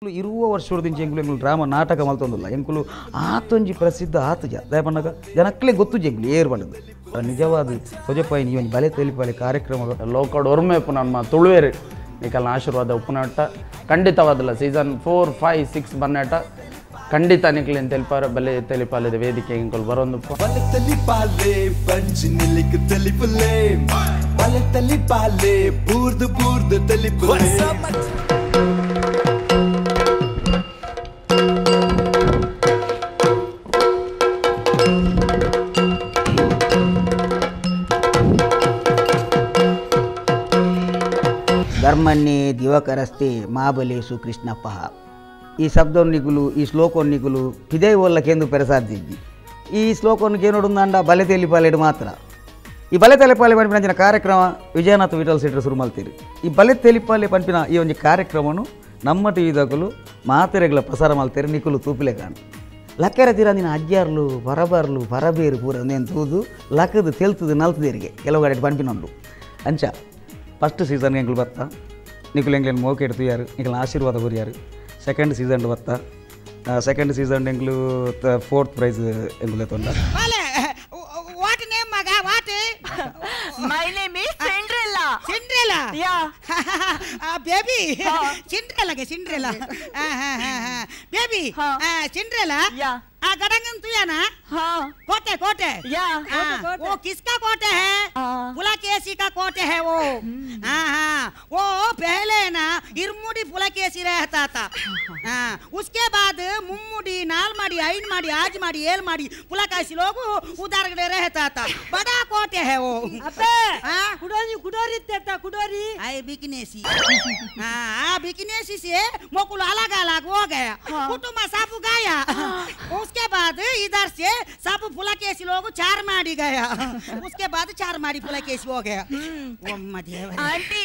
ಇರುವ ವರ್ಷದಿಂದ ಎಂಕುಲು ಎಂಕುಲು ಡ್ರಾಮಾ ನಾಟಕ ಮಲ್ತೊಂದುಲ್ಲ ಎಂಕುಲು ಆತೊಂಜಿ ಪ್ರಸಿದ್ಧ ಆತಜ ದಯಪನ್ನಗ ಜನಕ್ಲೆ ಗೊತ್ತು ಜೆಂಕುಲು ಏರ್ ಬಂದದ್ದು ನಿಜವಾದ ಸೊಜಪಾಯಿ ನೀವು ಬಲೆ ತೆಲಿಪಾಲೆ ಕಾರ್ಯಕ್ರಮ ಲೋಕಡ್ ಒರ್ಮೆಪು ನಮ್ಮ ತುಳುವೇರು ನಿಕಲ್ನ ಆಶೀರ್ವಾದ ಉಪ್ಪುನಾಟ ಖಂಡಿತವಾದಲ್ಲ ಸೀಸನ್ 4 5 6 ಬನ್ನಾಟ ಖಂಡಿತ ನಿಕ್ಲೇನು ತೆಲಿಪಾರ ಬಲೆ ತೆಲಿಪಾಲಿದ ವೇದಿಕೆ ಎಂಕುಲು ಬರೋಂದುಪ್ಪ ಬಲೆ ತೆಲಿಪಾಲೆ ಪಂಚಿ ನಿಲಿಕ್ ತೆಲಿಪುಲೆ ಬಲೆ ತೆಲಿಪಾಲೆ ಬೂರ್ದು ಬೂರ್ದು ತೆಲಿಪುಲೆ. ಧರ್ಮನ್ನೇ ದಿವಕರಸ್ತೆ ಮಾಬಲೇಶು ಕೃಷ್ಣಪ್ಪ ಈ ಶಬ್ದವನ್ನಿಗುಲು ಈ ಶ್ಲೋಕವನ್ನಿಗುಲು ಪಿದೇ ಒಲ್ಲಕ್ಕೆಂದು ಪೆರಸಾದ್ದಿದ್ದಿ ಈ ಶ್ಲೋಕವನ್ನು ಕೇನೋಡುಂದಾಂಡ ಬಲೆ ತೆಲಿಪಾಲೆಡು ಮಾತ್ರ ಈ ಬಲೆ ತೆಲಿಪಾಲೆ ಪನ್ಪಿನ ಕಾರ್ಯಕ್ರಮ ವಿಜಯನಾಥ ವಿಠಲ್ ಸೆಟ್ರು ಶುರು ಮಲ್ತೀರಿ. ಈ ಬಲೆ ತೆಲಿಪಾಲೆ ಪನ್ಪಿನ ಈ ಒಂದು ಕಾರ್ಯಕ್ರಮವನ್ನು ನಮ್ಮ ಟಿ ವಿದಾಕಲು ಮಾತೆರೆಗಳ ಪ್ರಸಾರ ಮಲ್ತೀರಿ ನಿಕುಲು ತೂಪಿಲೆ ಕಾಣು ಲಕ್ಕೆರ ತೀರ ನಿನ್ನ ಅಜ್ಜಾರ್ಲು ಬರಬಾರ್ಲು ಬರಬೇರು ಪೂರ ನೇನು ತೂದು ಲಕ್ಕದು ತೆಲ್ತದು ನಲ್ತದೇರಿಗೆ ಕೆಲವು ಕಡೆ ಪನ್ಪಿನೊಂಡು ಅಂಚ ಫಸ್ಟ್ ಸೀಸನ್ಗೆ ಎಂಕುಲು ಬತ್ತ ನಿಕುಲು ಎಂಗ್ಲೇನು ಮೋಕೆ ಇಡ್ತೀಯಾರು ನಿಕಲ್ನ ಆಶೀರ್ವಾದ ಬರಿಯಾರು. ಸೆಕೆಂಡ್ ಸೀಸನ್ ಬತ್ತ ಸೆಕೆಂಡ್ ಸೀಸನ್ ಎಂಕುಲು ಫೋರ್ತ್ ಪ್ರೈಸ್ ಎಂಕುಲು ತೊಂಡ. What name ಮಗ what? My name is Cinderella. Cinderella? Yeah. Baby ಸಿಂಡ್ರೆಲಾಗೆ Cinderella baby Cinderella. Yeah. गडंगन तू है ना? हाँ। कोटे कोटे। या। वो किसका कोटे है? पुलाकेसी का कोटे है वो। हाँ हाँ, वो पहले ना इरमुडी पुलाकेसी रहता था। हाँ, उसके बाद मुम्मुडी नालमाडी ऐनमाडी आजमाडी एलमाडी पुलाकेसी लोग उधर रहता था। बड़ा कोटे है वो। अबे कुडोरी कुडोरी था कुडोरी आई बिकनेसी। हाँ बिकनेसी से मोकुल अलग अलग हो गया, कुटुंब सब गया। उसके बाद इधर से सब पुलाकेसी लोग चार माड़ी गया। उसके बाद चार माड़ी पुलाकेसी हो गया। Aunty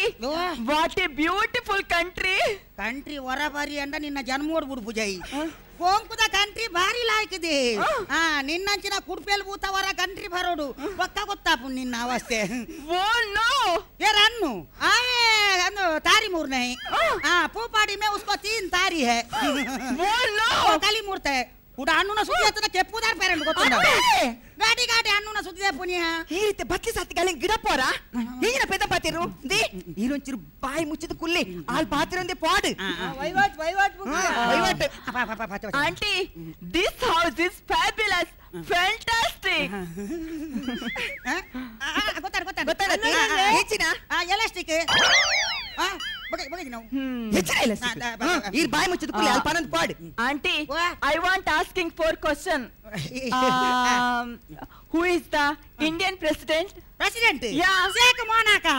what a beautiful country. Country ಹೊರಬರಿ ಅಂದ ನಿನ್ನ ಜನ್ಮೋಡ್ ಬಿಡು ಪೂಜಾಯಿ ಗೋಂಕುದ ಕಂಟ್ರಿ ಭಾರಿ ಲಾಯ್ಕಿದೆ. ಹಾ ನಿನ್ನಂಚಿನ ಕುಡ್ಪೇಲ್ ಬೂತವರ ಕಂಟ್ರಿ ಬರೋಡು ಪಕ್ಕ ಗೊತ್ತಾಪು ನಿನ್ನ ಅವಸ್ಥೆ. ये रन्नू आए तारी मूर नहीं। हाँ पूपाड़ी में उसको 3 तारी है। वो काली मूर्त है ಕೂಡ ಅಣ್ಣನ ಸುದ್ದಿ ಆತನ ಕೆಪ್ಪುದಾರ್ ಪೇರೆಂಟ್ ಗೊತ್ತುಂಡ ಗಾಡಿ ಗಾಡಿ ಅಣ್ಣನ ಸುದ್ದಿ ಪುನಿಯ ಈ ರೀತಿ ಬತ್ಲಿ ಸಾತಿ ಗಾಲಿ ಗಿಡ ಪೋರ ಈಗಿನ ಪೆದ ಪಾತಿರು they ಈರೊಂಚಿರು ಬಾಯಿ ಮುಚ್ಚಿದ ಕುಲ್ಲಿ ಆಲ್ ಪಾತಿರೊಂದೆ ಪಾಡ್ ವೈವಾಟ್ ವೈವಾಟ್ ವೈವಾಟ್. Aunty this house is fabulous fantastic. ಗೊತ್ತಾಡ ಗೊತ್ತಾಡ ಗೊತ್ತಾಡ ಹೆಚ್ಚಿನ elastic aunty I want asking 4 question. Who is the Indian president? President Sheikh Monaka.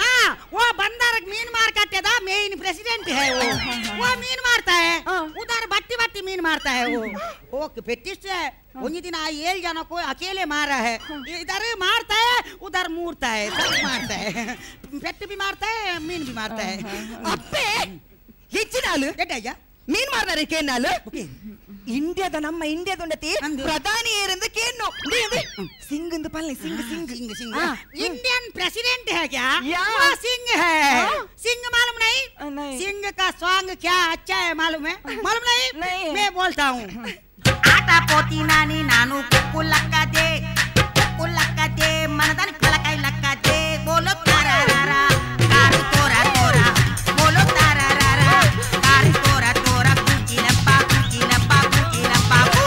हाँ वो बंदर मीन मार काटे था मेन प्रेसिडेंट है वो। वो मीन मारता है उधर बट्टी बट्टी मीन मारता है वो। वो पेटिस है उन्हीं दिन 7 जनों को अकेले मारा है। इधर मारता है उधर मूरता है सब मारता है पेट भी मारता है मीन भी मारता है. ಅಪ್ಪೆ ಹೆಚ್ಚಿನಾಲು ಮೀನ್ ಮಾರ್ನಾರೆ ಕೇನಾಲು ಇಂಡಿಯಾದ ನಮ್ಮ ಇಂಡಿಯಾದ ಪ್ರಧಾನಿ ಏರೆಂದು ಕೇನು ಸಿಂಗ್ ಎಂದು ಪಲ್ಲೆ ಸಿಂಗ್ ಸಿಂಗ್ सिंह सिंह इंडियन प्रेसिडेंट है क्या? वो सिंह है। सिंह मालूम नहीं? सिंह का सॉन्ग क्या अच्छा है मालूम है? मालूम नहीं? मैं बोलता हूँ. आटा पोती नानी नानू कुक्कू लक्का दे कुक्कू लक्का दे मनदान कलकाई लक्का दे बोलो तारा रारा कार तोरा तोरा बोलो तारा रारा कार तोरा तोरा कुची लप्पा कुची लप्पा कुची लप्पा ऊ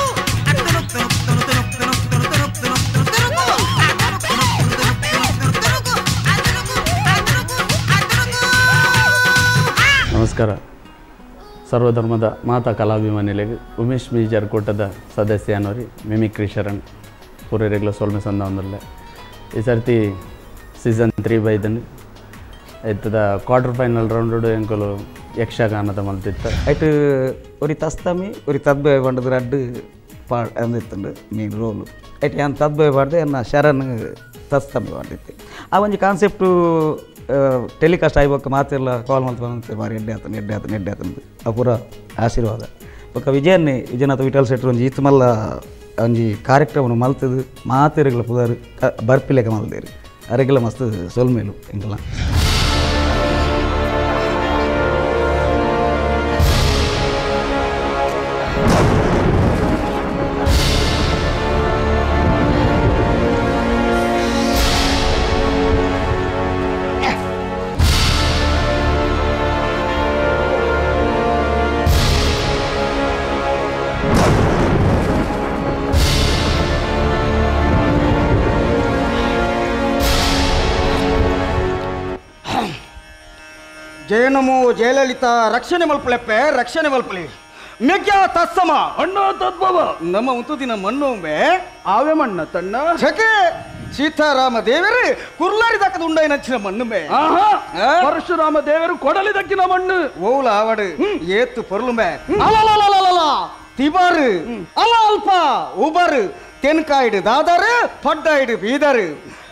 अतुरुक तुरुक तुरुक तुरुक तुरुक तुरुक तुरुक तुरुक तुरुक अतुरुक तुरुक तुरुक तुरुक तुरुक अतुरुक अतुरुक अतुरुक. ನಮಸ್ಕಾರ ಸರ್ವಧರ್ಮದ ಮಾತಾ ಕಲಾಭಿಮಾನಿಗಳಿಗೆ ಉಮೇಶ್ ಮೀಜರ್ ಕೂಟದ ಸದಸ್ಯ ಅನ್ನೋರಿ ಮಿಮಿಕ್ರಿ ಶರಣ್ ಪೂರ್ವರೆಗ್ಲ ಸೊಲ್ಮೆ ಸಂದ ಒಂದರಲ್ಲೇ ಈ ಸರ್ತಿ ಸೀಸನ್ 3 ಬೈದನು ಇತ್ತದ ಕ್ವಾರ್ಟರ್ ಫೈನಲ್ ರೌಂಡ್ ಎಂಕಲು ಯಕ್ಷಗಾನದ ಮಲ್ತಿತ್ತ ಐಟ್ ಒರಿ ತಸ್ತಮಿ ಒರಿ ತದ್ಬೆ ಪಂಡದ ರಡ್ಡು ಪಾ ಅಂದಿತ್ತಂಡು ಮೇನ್ ರೋಲು ಐಟ್ ಯಾನ್ ತದ್ಬೆ ಪಾಡ್ದೆ ಎನ್ನ ಶರಣ್ ತಸ್ತಮಿ ಪಾಡ್ದಿತ್ತೆ. ಆ ಒಂಜಿ ಕಾನ್ಸೆಪ್ಟು ಟೆಲಿಕಾಸ್ಟ್ ಆಯ್ಬೊಕ್ಕ ಮಾತೆಲ್ಲ ಕಾಲ್ ಮಲ್ತ್ ಬಂತ ಬಾರಿ ಎಡ್ಡೆ ಆತನ ಎಡ್ಡೆ ಆತನ ಎಡ್ಡೆ ಆತನ ಆ ಪೂರ ಆಶೀರ್ವಾದ. ಬೊಕ್ಕ ವಿಜಯನ್ನೇ ವಿಜಯನಾಥ ವಿಠಲ್ ಶೆಟ್ಟರು ಒಂಜಿ ಈತ್ ಮಲ್ಲ ಒಂಜಿ ಕಾರ್ಯಕ್ರಮನು ಮಲ್ತದು ಮಾತೆರೆಗ್ಲ ಪುದಾರು ಬರ್ಪಿಲೆಕ ಮಲ್ದೇರು ಅರೆಗ್ಲ ಮಸ್ತ್ ಸೊಲ್ಮೇಲು ಎಂಕಲ್ನ. ಜಯನಮೋ ಜಯಲಲಿತಾ ರಕ್ಷಣೆ ಮಲ್ಪಲೆಪ್ಪೆ ರಕ್ಷಣೆ ಮಲ್ಪಲಿ ಮೆಗ್ಯ ತತ್ಸಮ ಅಣ್ಣ ತದ್ಭವ ನಮ್ಮ ಉಂತು ದಿನ ಮಣ್ಣು ಆವೆ ಮಣ್ಣ ತಣ್ಣ ಛಕೆ ಸೀತಾರಾಮ ದೇವರು ಕುರ್ಲಾರಿ ದಕ್ಕದ ಉಂಡಾಯಿ ನಂಚಿನ ಮಣ್ಣುಮೆ ಪರಶುರಾಮ ದೇವರು ಕೊಡಲಿ ದಕ್ಕಿನ ಮಣ್ಣು ಓಲ ಆವಡು ಏತ್ತು ಪೊರ್ಲುಮೆ ಅಲಲಲಲಲ ತಿಬಾರು ಅಲ ಅಲ್ಪ ಉಬರು ತೆನ್ಕಾಯ್ಡು ದಾದಾರು ಪಡ್ಡಾಯ್ಡು ಬೀದರು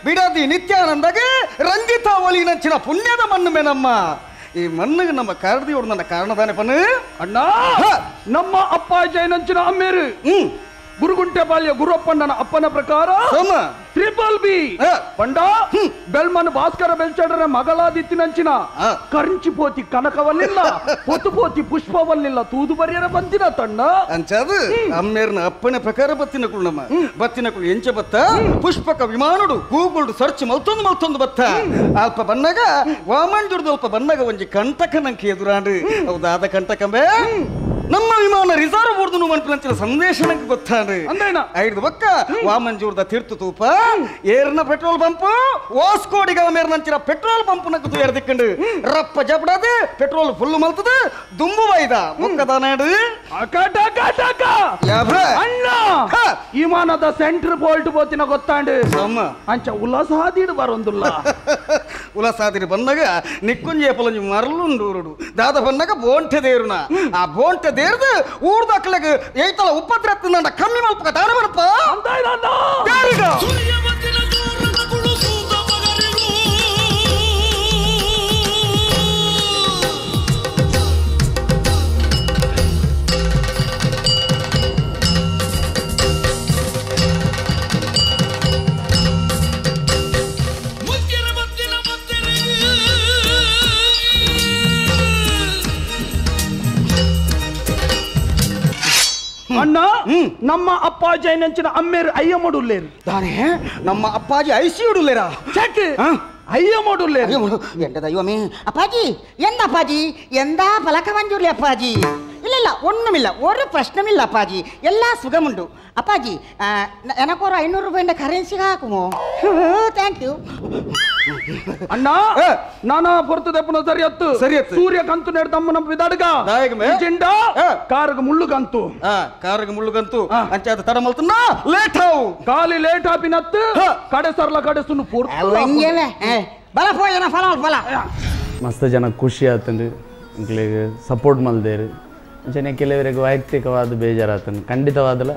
ಬಿಡದಿ ನಿತ್ಯಾನಂದಗೆ ರಂಜಿತಾ ಒಲಿ ನಂಚಿನ ಪುಣ್ಯದ ಮಣ್ಣುಮೆ ನಮ್ಮ ಈ ಮಣ್ಣಿಗೆ ನಮ್ಮ ಕರದಿ ನನ್ನ ಕಾರಣದಾನೆ ಪನ್ನು ಅಣ್ಣ ನಮ್ಮ ಅಪ್ಪ ಜಯನಂಚಿನ ಅಮ್ಮೇರು ಗುರುಗುಂಟೆಪಾಳ್ಯ ಗುರುಪ್ಪಣ್ಣನ ಅಪ್ಪನ ಪ್ರಕಾರ ಟ್ರಿಪಲ್ ಬಿ ಪಂಡ ಬೆಲ್ಮನ್ ಭಾಸ್ಕರ ಬೆಲ್ಚಡರ ಮಗಳಾದಿತ್ತಿನಂಚಿನ ಕರಿಂಚಿಪೋತಿ ಕನಕವಲ್ಲಿಲ್ಲ ಪೊತುಪೋತಿ ಪುಷ್ಪವಲ್ಲಿಲ್ಲ ತೂದು ಬರಿಯರ ಬಂದಿನ ತಣ್ಣ ಅಂಚದು ಅಮ್ಮೇರ್ನ ಅಪ್ಪನ ಪ್ರಕಾರ ಬತ್ತಿನ ಕುಳು ನಮ್ಮ ಬತ್ತಿನ ಕುಳು ಎಂಚ ಬತ್ತ ಪುಷ್ಪಕ ವಿಮಾನುಡು ಗೂಗಲ್ ಸರ್ಚ್ ಮಲ್ತೊಂದು ಮಲ್ತೊಂದು ಬತ್ತ ಅಲ್ಪ ಬನ್ನಗ ವಾಮನ್ ಜುಡ್ದು ಅಲ್ಪ ಬನ್ನಗ ಒಂಜಿ ಕಂಟಕ ನಂಗೆ ಎದುರಾಂಡು ಹೌದಾದ ಕಂಟಕಂಬೆ ನಮ್ಮ ವಿಮಾನ ರಿಸರ್ವ್ ಬೋರ್ದು ಮನ್ಪಿನಂಚಿನ ಸಂದೇಶ ನಂಗೆ ಗೊತ್ತಾಂಡು ಅಂದ್ರೇನ ಐದು ಬಕ್ಕ ವಾಮಂಜೂರ್ದ ತೀರ್ಥ ತೂಪ ಏರ್ನ ಪೆಟ್ರೋಲ್ ಪಂಪ್ ವಾಸ್ಕೋಡಿಗ ಮೇರ್ನಂಚಿನ ಪೆಟ್ರೋಲ್ ಪಂಪ್ ನಂಗೆ ತೂಯರ್ ದಿಕ್ಕಂಡು ರಪ್ಪ ಜಪಡದು ಪೆಟ್ರೋಲ್ ಫುಲ್ ಮಲ್ತದ ದುಂಬು ಬೈದ ಬೊಕ್ಕದಾನಾಡು ಅಣ್ಣ ವಿಮಾನದ ಸೆಂಟರ್ ಬೋಲ್ಟ್ ಬೋತಿನ ಗೊತ್ತಾಂಡು ಅಂಚ ಉಲ್ಲಾಸಾದಿಡು ಬರೊಂದುಲ್ಲ ಉಲ್ಲಾಸಾದಿಡು ಬಂದಾಗ ನಿಕ್ಕುಂಜೆ ಪೊಲಂಜಿ ಮರಳುಂಡು ದಾದ ಬಂದಾಗ ಬೋಂಟೆ ದೇರುನ ಆ ಬೋಂಟೆ ದೇರ್ದು ಊರ್ದಕ್ಲೆಗ್ ಏಯ್ತಲ ಉಪದ್ರತ್ತಿನ ಕಮ್ಮಿ ಮಲ್ಪಕ ದಾನ ಬರಪ್ಪ ಅಣ್ಣ ನಮ್ಮ ಅಪ್ಪಾಜಿ ನಂಚಿನ ಅಮ್ಮೇರು ಅಯ್ಯಮ್ಮಡುಲ್ಲೇರು ದಾನೆ ನಮ್ಮ ಅಪ್ಪಾಜಿ ಐಸಿಯುಡುಲ್ಲೇರಾ ಚೆಕ್ ಅಯ್ಯಮ್ಮಡುಲ್ಲೇರು ಎಂತ ದೈವಮೇ ಅಪ್ಪಾಜಿ ಎಂದ ಅಪ್ಪಾಜಿ ಎಂದ ಪಲಕ ಮಂಜೂರ್ಲಿ ಅಪ್ಪಾಜಿ ಇಲ್ಲ ಇಲ್ಲ ஒண்ணுமில்ல ஒரு பிரச்சனமில்ல அப்பாஜி எல்லா சுகமுண்டு அப்பாஜி எனக்கு ஒரு 500 ரூபாய் கரன்சி ஆக்குமோ thank you ಅಣ್ಣ ನಾನಾ ಪೊರ್ತು ದೆಪ್ಪನ ಸರಿಯತ್ತು ಸರಿಯತ್ತು ಸೂರ್ಯ ಕಂತು ನೆಡ್ದಮ್ಮ ನಮ್ಮ ಬಿದಾಡ್ಗ ಜಿಂಡ ಕಾರುಗ ಮುಳ್ಳು ಕಂತು ಕಾರುಗ ಮುಳ್ಳು ಕಂತು ಅಂಚಾದ ತಡ ಮಲ್ತನ್ನ ಲೇಟ್ ಆವು ಖಾಲಿ ಲೇಟ್ ಆಪಿನತ್ತು ಕಡೆ ಸರ್ಲ ಕಡೆ ಸುನ್ನು ಪೊರ್ತು ಬಲ ಪೋಯನ ಫಲ ಬಲ ಮಸ್ತ್ ಜನ ಖುಷಿ ಆತಂದು ಇಂಕ್ಲೆಗ್ ಸಪೋರ್ಟ್ ಮಲ್ದೇರು ಅಂಚನೆ ಕೆಲವರಿಗೆ ವೈಯಕ್ತಿಕವಾದ ಬೇಜಾರಾತನು ಖಂಡಿತವಾದಲ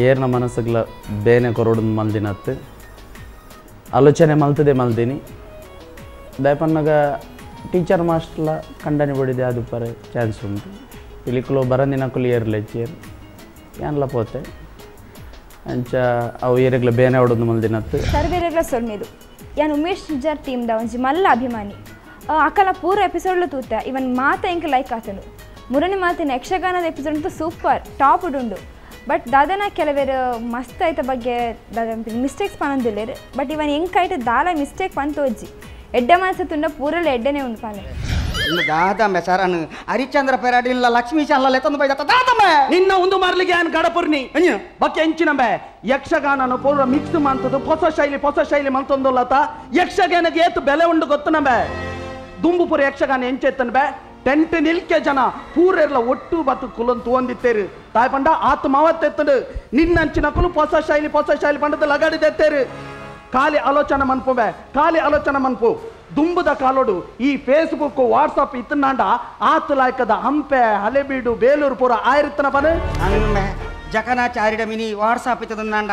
ಏರ್ನ ಮನಸ್ಸುಗಳ ಬೇನೆ ಕೊರೋಡು ಮಲ್ದಿನತ್ತು ಆಲೋಚನೆ ಮಲ್ತದೆ ಮಲ್ದಿನಿ ದಯಪನ್ನಾಗ ಟೀಚರ್ ಮಾಸ್ಟರ್ಲ ಖಂಡನೆ ಬಡಿದೆ ಅದು ಪರೆ ಚಾನ್ಸ್ ಉಂಟು ಪಿಲಿಕುಲು ಬರಂದಿನಕುಲು ಏರ್ಲೆ ಚೇರ್ ಏನ್ಲ ಪೋತೆ ಅಂಚ ಅವು ಏರೆಗ್ಲ ಬೇನೆ ಹೊಡೋದು ಮಲ್ದಿನತ್ತು ಸರ್ವೇರೆಗ್ಲ ಸೊಲ್ಮೇದು ಯಾನ್ ಉಮೇಶ್ ನಿಜಾರ್ ಟೀಮ್ದ ಒಂಜಿ ಮಲ್ಲ ಅಭಿಮಾನಿ ಅಕಲ ಪೂರ ಎಪಿಸೋಡ್ಲು ತೂತ ಇವನ್ ಮಾತ ಎಂಕ್ ಲೈಕ್ ಆತನು ಮುರನಿ ಮಾತಿನ ಯಕ್ಷಗಾನದ ಎಪಿಸೋಡ್ ಅಂತೂ ಸೂಪರ್ ಟಾಪ್ ಉಂಡು ಬಟ್ ದಾದನ ಕೆಲವೇರು ಮಸ್ತ್ ಆಯ್ತ ಬಗ್ಗೆ ದಾದ ಮಿಸ್ಟೇಕ್ಸ್ ಪನೊಂದಿಲ್ಲೇರು ಬಟ್ ಇವನ್ ಎಂಕಾಯ್ತು ದಾಲ ಮಿಸ್ಟೇಕ್ ಪಂತೋಜ್ಜಿ ಎಡ್ಡೆ ಮನಸ್ಸು ತುಂಡ ಪೂರಲ್ಲ ಎಡ್ಡೆನೇ ಉಂಡು ಪಾಲೆ ದಾದಮ್ಮೆ ಸರನ್ ಹರಿಶ್ಚಂದ್ರ ಪೆರಾಡಿ ಇಲ್ಲ ಲಕ್ಷ್ಮೀ ಚಾಲ ತಂದು ಬೈದ ದಾದಮ್ಮೆ ನಿನ್ನ ಒಂದು ಮಾರ್ಲಿಗೆ ಯಾನ್ ಗಡಪುರ್ನಿ ಬಕ್ಕೆ ಎಂಚಿನಂಬೆ ಯಕ್ಷಗಾನನು ಪೂರ ಮಿಕ್ಸ್ ಮಂತದ್ದು ಹೊಸ ಶೈಲಿ ಹೊಸ ಶೈಲಿ ಮಂತೊಂದುಲ್ಲತ ಯಕ್ಷಗಾನಕ್ಕೆ ಏತು ಬೆಲೆ ಉಂಡು ಗೊತ್ತು ನಂಬೆ ದುಂಬುಪುರ ಯಕ್ಷಗಾನ ಎಂಚೆತ್ತನ್ ಬೆ ಟೆಂಟ್ ನಿಲ್ಕೆ ಜನ ಪೂರೆರ್ಲ ಒಟ್ಟು ಬತ್ತು ಕುಲನ್ ತೂವಂದಿತ್ತೇರು ತಾಯ್ ಪಂಡ ಆತು ಮಾವತ್ತೆತ್ತಡು ನಿನ್ನಂಚಿನಕುಲು ಹೊಸ ಶೈಲಿ ಹೊಸ ಶೈಲಿ ಪಂಡದ ಲಗಾಡಿದೆತ್ತೇರು ಖಾಲಿ ಆಲೋಚನೆ ಮನ್ಪುವೆ ಖಾಲಿ ಆಲೋಚನೆ ಮನ್ಪು ದುಂಬುದ ಕಾಲೋಡು ಈ ಫೇಸ್ಬುಕ್ ವಾಟ್ಸಪ್ ಇತ್ತನಾಂಡ ಆತು ಲಾಯ್ಕದ ಹಂಪೆ ಹಲೆಬೀಡು ಬೇಲೂರು ಪೂರ ಆಯಿರ್ತನ ಪನ ಅಂಬೆ ಜಕನಾಚಾರ್ಯಡ ಮಿನಿ ವಾಟ್ಸಪ್ ಇತ್ತದಂಡ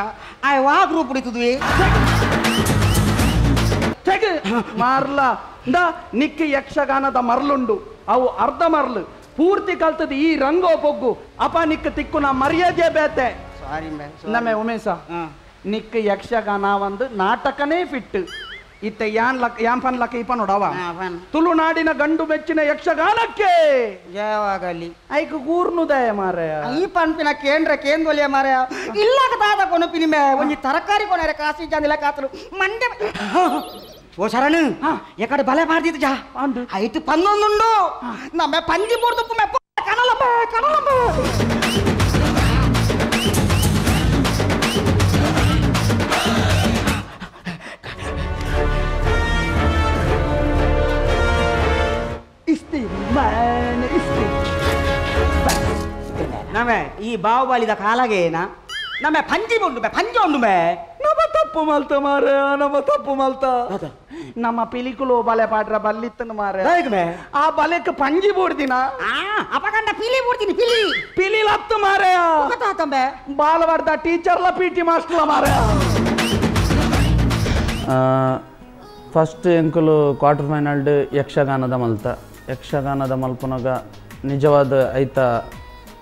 ಆಯ್ ವಾ ಗ್ರೂಪ್ ಇತ್ತದುವೆ ಮಾರ್ಲ ಇಂದ ನಿಕ್ಕ ಯಕ್ಷಗಾನದ ಮರಳುಂಡು ಅವು ಅರ್ಧ ಮರಳು ಪೂರ್ತಿ ಕಲ್ತದ ಈ ರಂಗೋ ಪೊಗ್ಗು ಅಪ ನಿಕ್ಕ ತಿಕ್ಕು ನಾ ಮರ್ಯಾದೆ ಬೇತೆ ನಮ್ಮೆ ಉಮೇಶ ನಿಕ್ಕ ಯಕ್ಷಗಾನ ಒಂದು ನಾಟಕನೇ ಫಿಟ್ ಇತ್ತ ಯಾನ್ ಲಕ್ಕ ಯಾನ್ ಪನ್ ಲಕ್ಕ ಇಪ್ಪ ನೋಡವ ತುಳುನಾಡಿನ ಗಂಡು ಮೆಚ್ಚಿನ ಯಕ್ಷಗಾನಕ್ಕೆ ಜಯವಾಗಲಿ ಐಕ್ ಗೂರ್ನುದಯ ಮಾರಾಯ ಈ ಪನ್ಪಿನ ಕೇಂದ್ರ ಕೇಂದ್ರೊಲಿಯ ಮಾರಾಯ ಇಲ್ಲಾಗ ದಾದ ಕೊನಪಿನಿ ಮೇ ಒಂಜಿ ತರಕಾರಿ ಕೊನರೆ ಕಾಸಿ ಜಾನಿಲ ಕಾತಲು ಮಂಡೆ ಓ ಶರಣು ಎಕಡೆ ಬಲೆ ಮಾಡ್ದಿತ್ತು ಜಾ ಐತು ಪನ್ನೊಂದುಂಡು ನಮ್ಮೆ ಪಂಜಿ ಮೂರ್ದು ಮೆ ಕನಲಂಬೆ ಕನಲಂಬೆ ನಮೆ ಈ ಬಾಹುಬಲಿದ ಕಾಲಾಗೇನ ನಮೆ ಪಂಜಿ ಉಂಡು ಬೆ ಪಂಜ ಉಂಡು ಬೆ ನಮ್ಮ ತಪ್ಪು ಮಲ್ತ ಮಾರ ನಮ್ಮ ತಪ್ಪು ಮಲ್ತ ನಮ್ಮ ಪಿಲಿಕುಲು ಬಲೆ ಪಾಡ್ರ ಬಲ್ಲಿತ್ತನ ಮಾರ ಆ ಬಲೆಕ್ ಪಂಜಿ ಬೋಡ್ದಿನ ಅಪಕಂಡ ಪಿಲಿ ಬೋಡ್ತೀನಿ ಪಿಲಿ ಪಿಲಿ ಲತ್ತು ಮಾರಯ ಬಾಲವಾಡ್ದ ಟೀಚರ್ಲ ಪಿ ಟಿ ಮಾಸ್ಟರ್ಲ ಮಾರ ಫಸ್ಟ್ ಎಂಕುಲು ಕ್ವಾರ್ಟರ್ ಫೈನಲ್ಡ್ ಯಕ್ಷಗಾನದ ಮಲ್ತ ಯಕ್ಷಗಾನದ ಮಲ್ಪುನಗ ನಿಜವಾದ ಐತ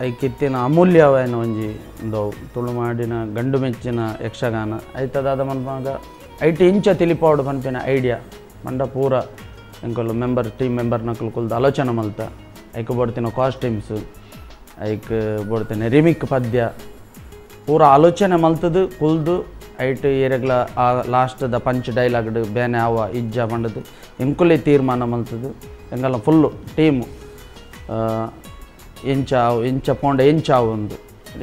ಐಕಿತ್ತಿನ ಅಮೂಲ್ಯವಾಯಿನ ಒಂಜಿ ಒಂದು ತುಳುನಾಡಿನ ಗಂಡು ಮೆಚ್ಚಿನ ಯಕ್ಷಗಾನ ಐತದಾದ ಮಲ್ಪುನಗ ಐಟ್ ಇಂಚ ತಿಳಿಪಾವಡು ಪನ್ಪಿನ ಐಡಿಯಾ ಮಂಡ ಪೂರ ಎಂಕುಲು ಮೆಂಬರ್ ಟೀಮ್ ಮೆಂಬರ್ ನಕಲು ಕುಲ್ದು ಆಲೋಚನೆ ಮಲ್ತ ಐಕ್ ಬೋಡ್ತಿನ ಕಾಸ್ಟ್ಯೂಮ್ಸ್ ಐಕ್ ಬೋಡ್ತಿನ ರಿಮಿಕ್ ಪದ್ಯ ಪೂರ ಆಲೋಚನೆ ಮಲ್ತದು ಕುಲ್ದು ಐಟ್ ಏರೆಗ್ಲ ಆ ಲಾಸ್ಟ್ದ ಪಂಚ್ ಡೈಲಾಗ್ಡ್ ಬೇನೆ ಆವ ಇಜ್ಜ ಪಂಡದು ಎಂಕುಲೇ ತೀರ್ಮಾನ ಮಲ್ತದು ಎಂಗಲ್ಲ ಫುಲ್ಲು ಟೀಮು ಎಂಚಾವು ಎಂಚ ಪೋಂಡ ಎಂಚಾವು ಒಂದು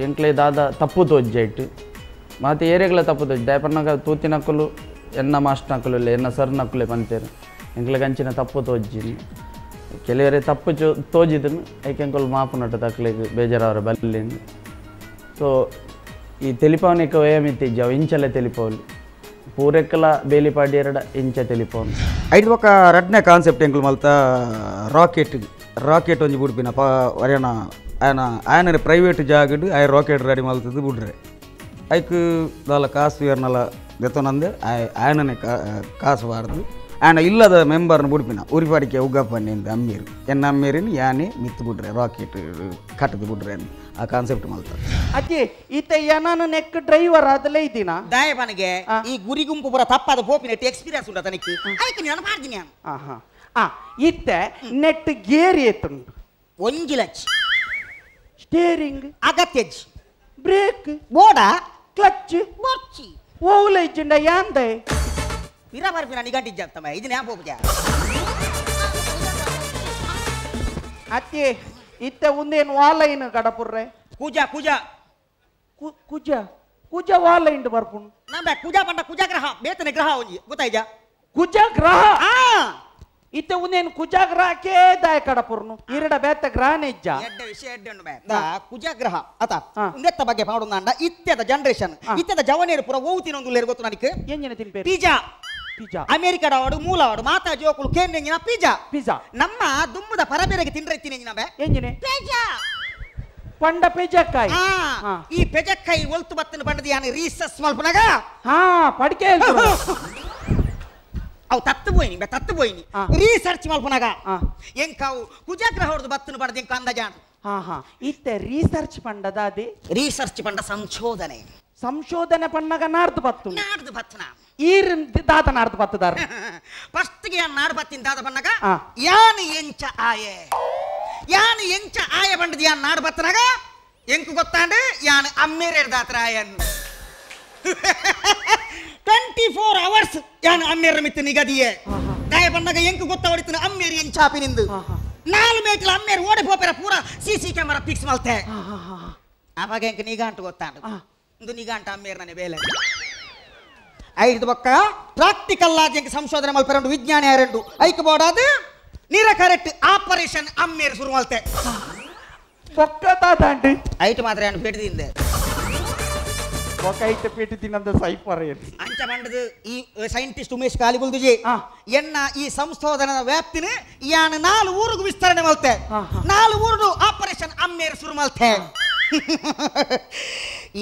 ಎಂಕ್ಲೆ ದಾದ ತಪ್ಪು ತೋಜ್ಜ ಇಟ್ಟು ಮತ್ತು ಏರೆಗ್ಲ ತಪ್ಪು ತೋಜ್ ದಯಪನ್ನಾಗ ತೂತಿನಕ್ಕಲು ಎನ್ನ ಮಾಸ್ಟರ್ ನಕ್ಕಲು ಇಲ್ಲ ಎನ್ನ ಸರ್ ನಕ್ಕಲೆ ಪಂತೇರು ಎಂಕ್ಲೆಗ್ ಅಂಚಿನ ತಪ್ಪು ತೋಜ್ಜಿನಿ ಕೆಲವರೆ ತಪ್ಪು ತೋಜಿದನು ಐಕೆ ಎಂಕುಲು ಮಾಪು ನಟ್ಟು ತಕ್ಲೆಗ್ ಬೇಜಾರವರ ಬಲ್ಲಿಂದು ಸೊ ಈ ತೆಲಿಪಾವನಿಕ ವೇಯಮಿತ್ತಿಜ್ಜಾವು ಇಂಚಲೆ ತೆಲಿಪಾವಲಿ ಪೂರೆಕ್ಕಲ ಬೇಲಿಪಾಡಿ ಎರಡ ಇಂಚ ತೆಲಿಪಾವನು ಐದು ಒಕ್ಕ ರಡ್ನೇ ಕಾನ್ಸೆಪ್ಟ್ ಎಂಕುಲು ಮಲ್ತ ರಾಕೆಟ್ ರಾಕೆಟ್ ಒಂಜಿ ಬುಡ್ಪಿನ ಪ ವರ್ಯನ ಆಯನ ಆಯನ ಪ್ರೈವೇಟ್ ಜಾಗಡ್ ಆಯ ರಾಕೆಟ್ ರೆಡಿ ಮಲ್ತದ್ದು ಬುಡ್ರೆ ಐಕ್ ದಾಲ ಕಾಸು ಏರ್ನಲ ದೆತ್ತೊನಂದೆ ಆಯನನೆ ಕಾಸು ಬಾರ್ದು ಆಯನ ಇಲ್ಲದ ಮೆಂಬರ್ನ ಬುಡ್ಪಿನ ಉರಿಪಾಡಿಕೆ ಉಗ್ಗಪ್ಪನ್ನಿಂದ ಅಮ್ಮೀರು ಎನ್ನ ಅಮ್ಮೀರಿನ ಯಾನೆ ಮಿತ್ತು ಬುಡ್ರೆ ರಾಕೆಟ್ ಕಟ್ಟದು ಬುಡ್ರೆ ಆ ಕಾನ್ಸೆಪ್ಟ್ ಮಲ್ತ ಅಜ್ಜಿ ಈತ ಏನಾನು ನೆಕ್ ಡ್ರೈವರ್ ಅದಲ್ಲೇ ಇದ್ದೀನ ದಾಯಪನಿಗೆ ಈ ಗುರಿ ಗುಂಪು ಪೂರ ತಪ್ಪಾದ ಪೋಪಿನ ಎಕ್ಸ್ಪೀರಿಯನ್ಸ್ ಉಂಟು ತನಕ್ಕೆ ಅದಕ್ಕೆ ನಾನು ಮಾಡ್ತೀನಿ ಆಹಾ ಆ ಇತ್ತೆ ನೆಟ್ ಗೇರ್ ಏತುಂಡು ಒಂಜಿ ಲಕ್ಷ ಸ್ಟೇರಿಂಗ್ ಅಗತ್ಯಜ್ ಬ್ರೇಕ್ ಬೋಡ ಕ್ಲಚ್ ಬೊಚ್ಚಿ ಓಲ ಇಜ್ಜಿಂಡ ಯಾಂದೆ ಪಿರ ಬರ್ಪಿನ ನಿಗಂಟಿಜ್ಜಾಗ್ತಮ್ಮ ಇದನ್ನ ಯಾಕೆ ಹೋಗ್ಯಾ ಅತ್ತೆ ಇತ್ತೆ ಒಂದೇನು ವಾಲೈನ್ ಕಡಪುರ್ರೆ ಕೂಜಾ ಕೂಜಾ ಕುಜ ಕುಜ ವಾಲೈನ್ ಬರ್ಪುಂಡು ನಮ್ಮ ಕುಜಾ ಪಂಡ ಕುಜಾ ಗ್ರಹ ಬೇತನೆ ಗ್ರಹ ಒಂಜಿ ಗೊತ್ತಾಯ್ಜಾ ಕುಜ ಗ್ರಹ ಇತ್ತೆ ಒಂದೇನು ಕುಜ ಗ್ರಹಕ್ಕೆ ದಾಯ ಕಡಪುರ್ನು ಇರಡ ಬೇತ ಗ್ರಹನೇ ಇಜ್ಜ ಎಡ್ಡ ವಿಷಯ ಎಡ್ಡೆ ಉಂಡು ಬೇ ಕುಜ ಗ್ರಹ ಅತ ಉಂದೆತ್ತ ಬಗ್ಗೆ ಪಾಡುಂದಾಂಡ ಇತ್ತೆದ ಜನರೇಷನ್ ಇತ್ತೆದ ಜವನೇರು ಪೂರ ಓವುತಿನೊಂದು ಲೇರು ಗೊತ್ತು ನನಗೆ ಎಂಜಿನ ತಿನ್ಪೇರು ಪಿಜಾ ಪಿಜ್ಜಾ ಅಮೆರಿಕದ ಅವಡು ಮೂಲ ಅವಡು ಮಾತಾ ಜೋಕುಲು ಕೇಂದ್ರ ಪಿಜ್ಜಾ ಪಿಜ್ಜಾ ನಮ್ಮ ದುಮ್ಮದ ಪರಬೇರೆಗೆ ತಿಂದ್ರೆ ತಿನ್ನಿ ಬೇ ಎಂಜಿನೆ ಪಿಜ್ಜಾ ಪಂಡ ಪೆಜಕ್ಕಾಯಿ ಈ ಪೆಜಕ್ಕಾಯಿ ಒಲ್ತು ಬತ್ತನ ಪಂಡದ ಯಾನು ರೀಸಸ್ ಮಲ್ಪನಾಗ ಹಾ ಪಡಿಕೆ ಅವು ತತ್ತು ಪೋಯಿನಿ ಬೆ ತತ್ತು ಪೋಯಿನಿ ರೀಸರ್ಚ್ ಮಲ್ಪನಾಗ ಎಂಕಾವು ಕುಜಗ್ರಹ ಹೊಡೆದು ಬತ್ತನ ಪಂಡದ ಎಂಕ ಅಂದಾಜಾನು ಹಾ ಹಾ ಇತ್ತೆ ರೀಸರ್ಚ್ ಪಂಡದ ಅದೇ ರೀಸರ್ಚ್ ಪಂಡ ಸಂಶೋಧನೆ ಸಂಶೋಧನೆ ಪಣ್ಣಗ ನಾರ್ದು ಬತ್ತು ನಾಡ್ದು ಬತ್ತನ ಈರ್ ದಾದ ನಾಡ್ದು ಬತ್ತದಾರ ಫಸ್ಟ್ ಗೆ ನಾಡು ಬತ್ತಿನ ದಾದ ಬಣ್ಣಗ ಯಾನು ಎಂಚ ಆಯೆ ಯಾನು ಎಂಚ ಆಯ ಬಂಡದ ಯಾನ್ ನಾಡು ಬತ್ತನಾಗ ಎಂಕು ಗೊತ್ತಾಂಡು ಯಾನು ಅಮ್ಮೇರೆ ದಾತ್ರ ಆಯನ್ 24 ಅವರ್ಸ್ ಯಾನು ಅಮ್ಮೇರ ಮಿತ್ತು ನಿಗದಿಯೇ ದಾಯ ಬಣ್ಣಗ ಎಂಕು ಗೊತ್ತ ಹೊಡಿತನ ಅಮ್ಮೇರಿ ಎಂಚಾಪಿನಿಂದು ನಾಲ್ ಮೇಟ್ಲ ಅಮ್ಮೇರು ಓಡಿ ಪೋಪೆರ ಪೂರ ಸಿ ಸಿ ಕ್ಯಾಮರಾ ಫಿಕ್ಸ್ ಮಲ್ತೆ ಅವಾಗ ಎಂಕು ನಿಗಾಂಟು ಗೊತ್ತಾಂಡು ಇಂದು ನಿಗಾಂಟ ಅಮ್ಮೇರು ನನೆ ಬೇಲೆ ಐದು ಬೊಕ್ಕ ಪ್ರಾಕ್ಟಿಕಲ್ ಆಗಿ ಎಂಕ್ ಸಂಶೋಧನೆ ಮಲ್ಪೆರಂಡು ವಿಜ್ಞಾನಿ ಆರೆಂಡು ಐಕ್ ಬೋಡಾದು ನೀರ ಕರೆಕ್ಟ್ ಆಪರೇಷನ್ ಅಮ್ಮೇರು ಶುರು ಮಲ್ತೆ ಬೊಕ್ಕ ತಾತಾಂಡಿ ಐಟ್ ಮಾತ್ರ ಏನು ಪೇಟದಿಂದ ಬೊಕ್ಕ ಐಟ್ ಪೇಟೆ ತಿನ್ನಂದ ಸೈಪರ್ ಅಂಚ ಬಂಡದು ಈ ಸೈಂಟಿಸ್ಟ್ ಉಮೇಶ್ ಕಾಲಿಬುಲ್ದುಜಿ ಎನ್ನ ಈ ಸಂಶೋಧನದ ವ್ಯಾಪ್ತಿನ ಯಾನು ನಾಲ್ ಊರಿಗೂ ವಿಸ್ತರಣೆ ಮಲ್ತೆ ನಾಲ್ ಊರು ಆಪರೇಷನ್ ಅಮ್ಮೇರು ಶುರು ಮಲ್ತೆ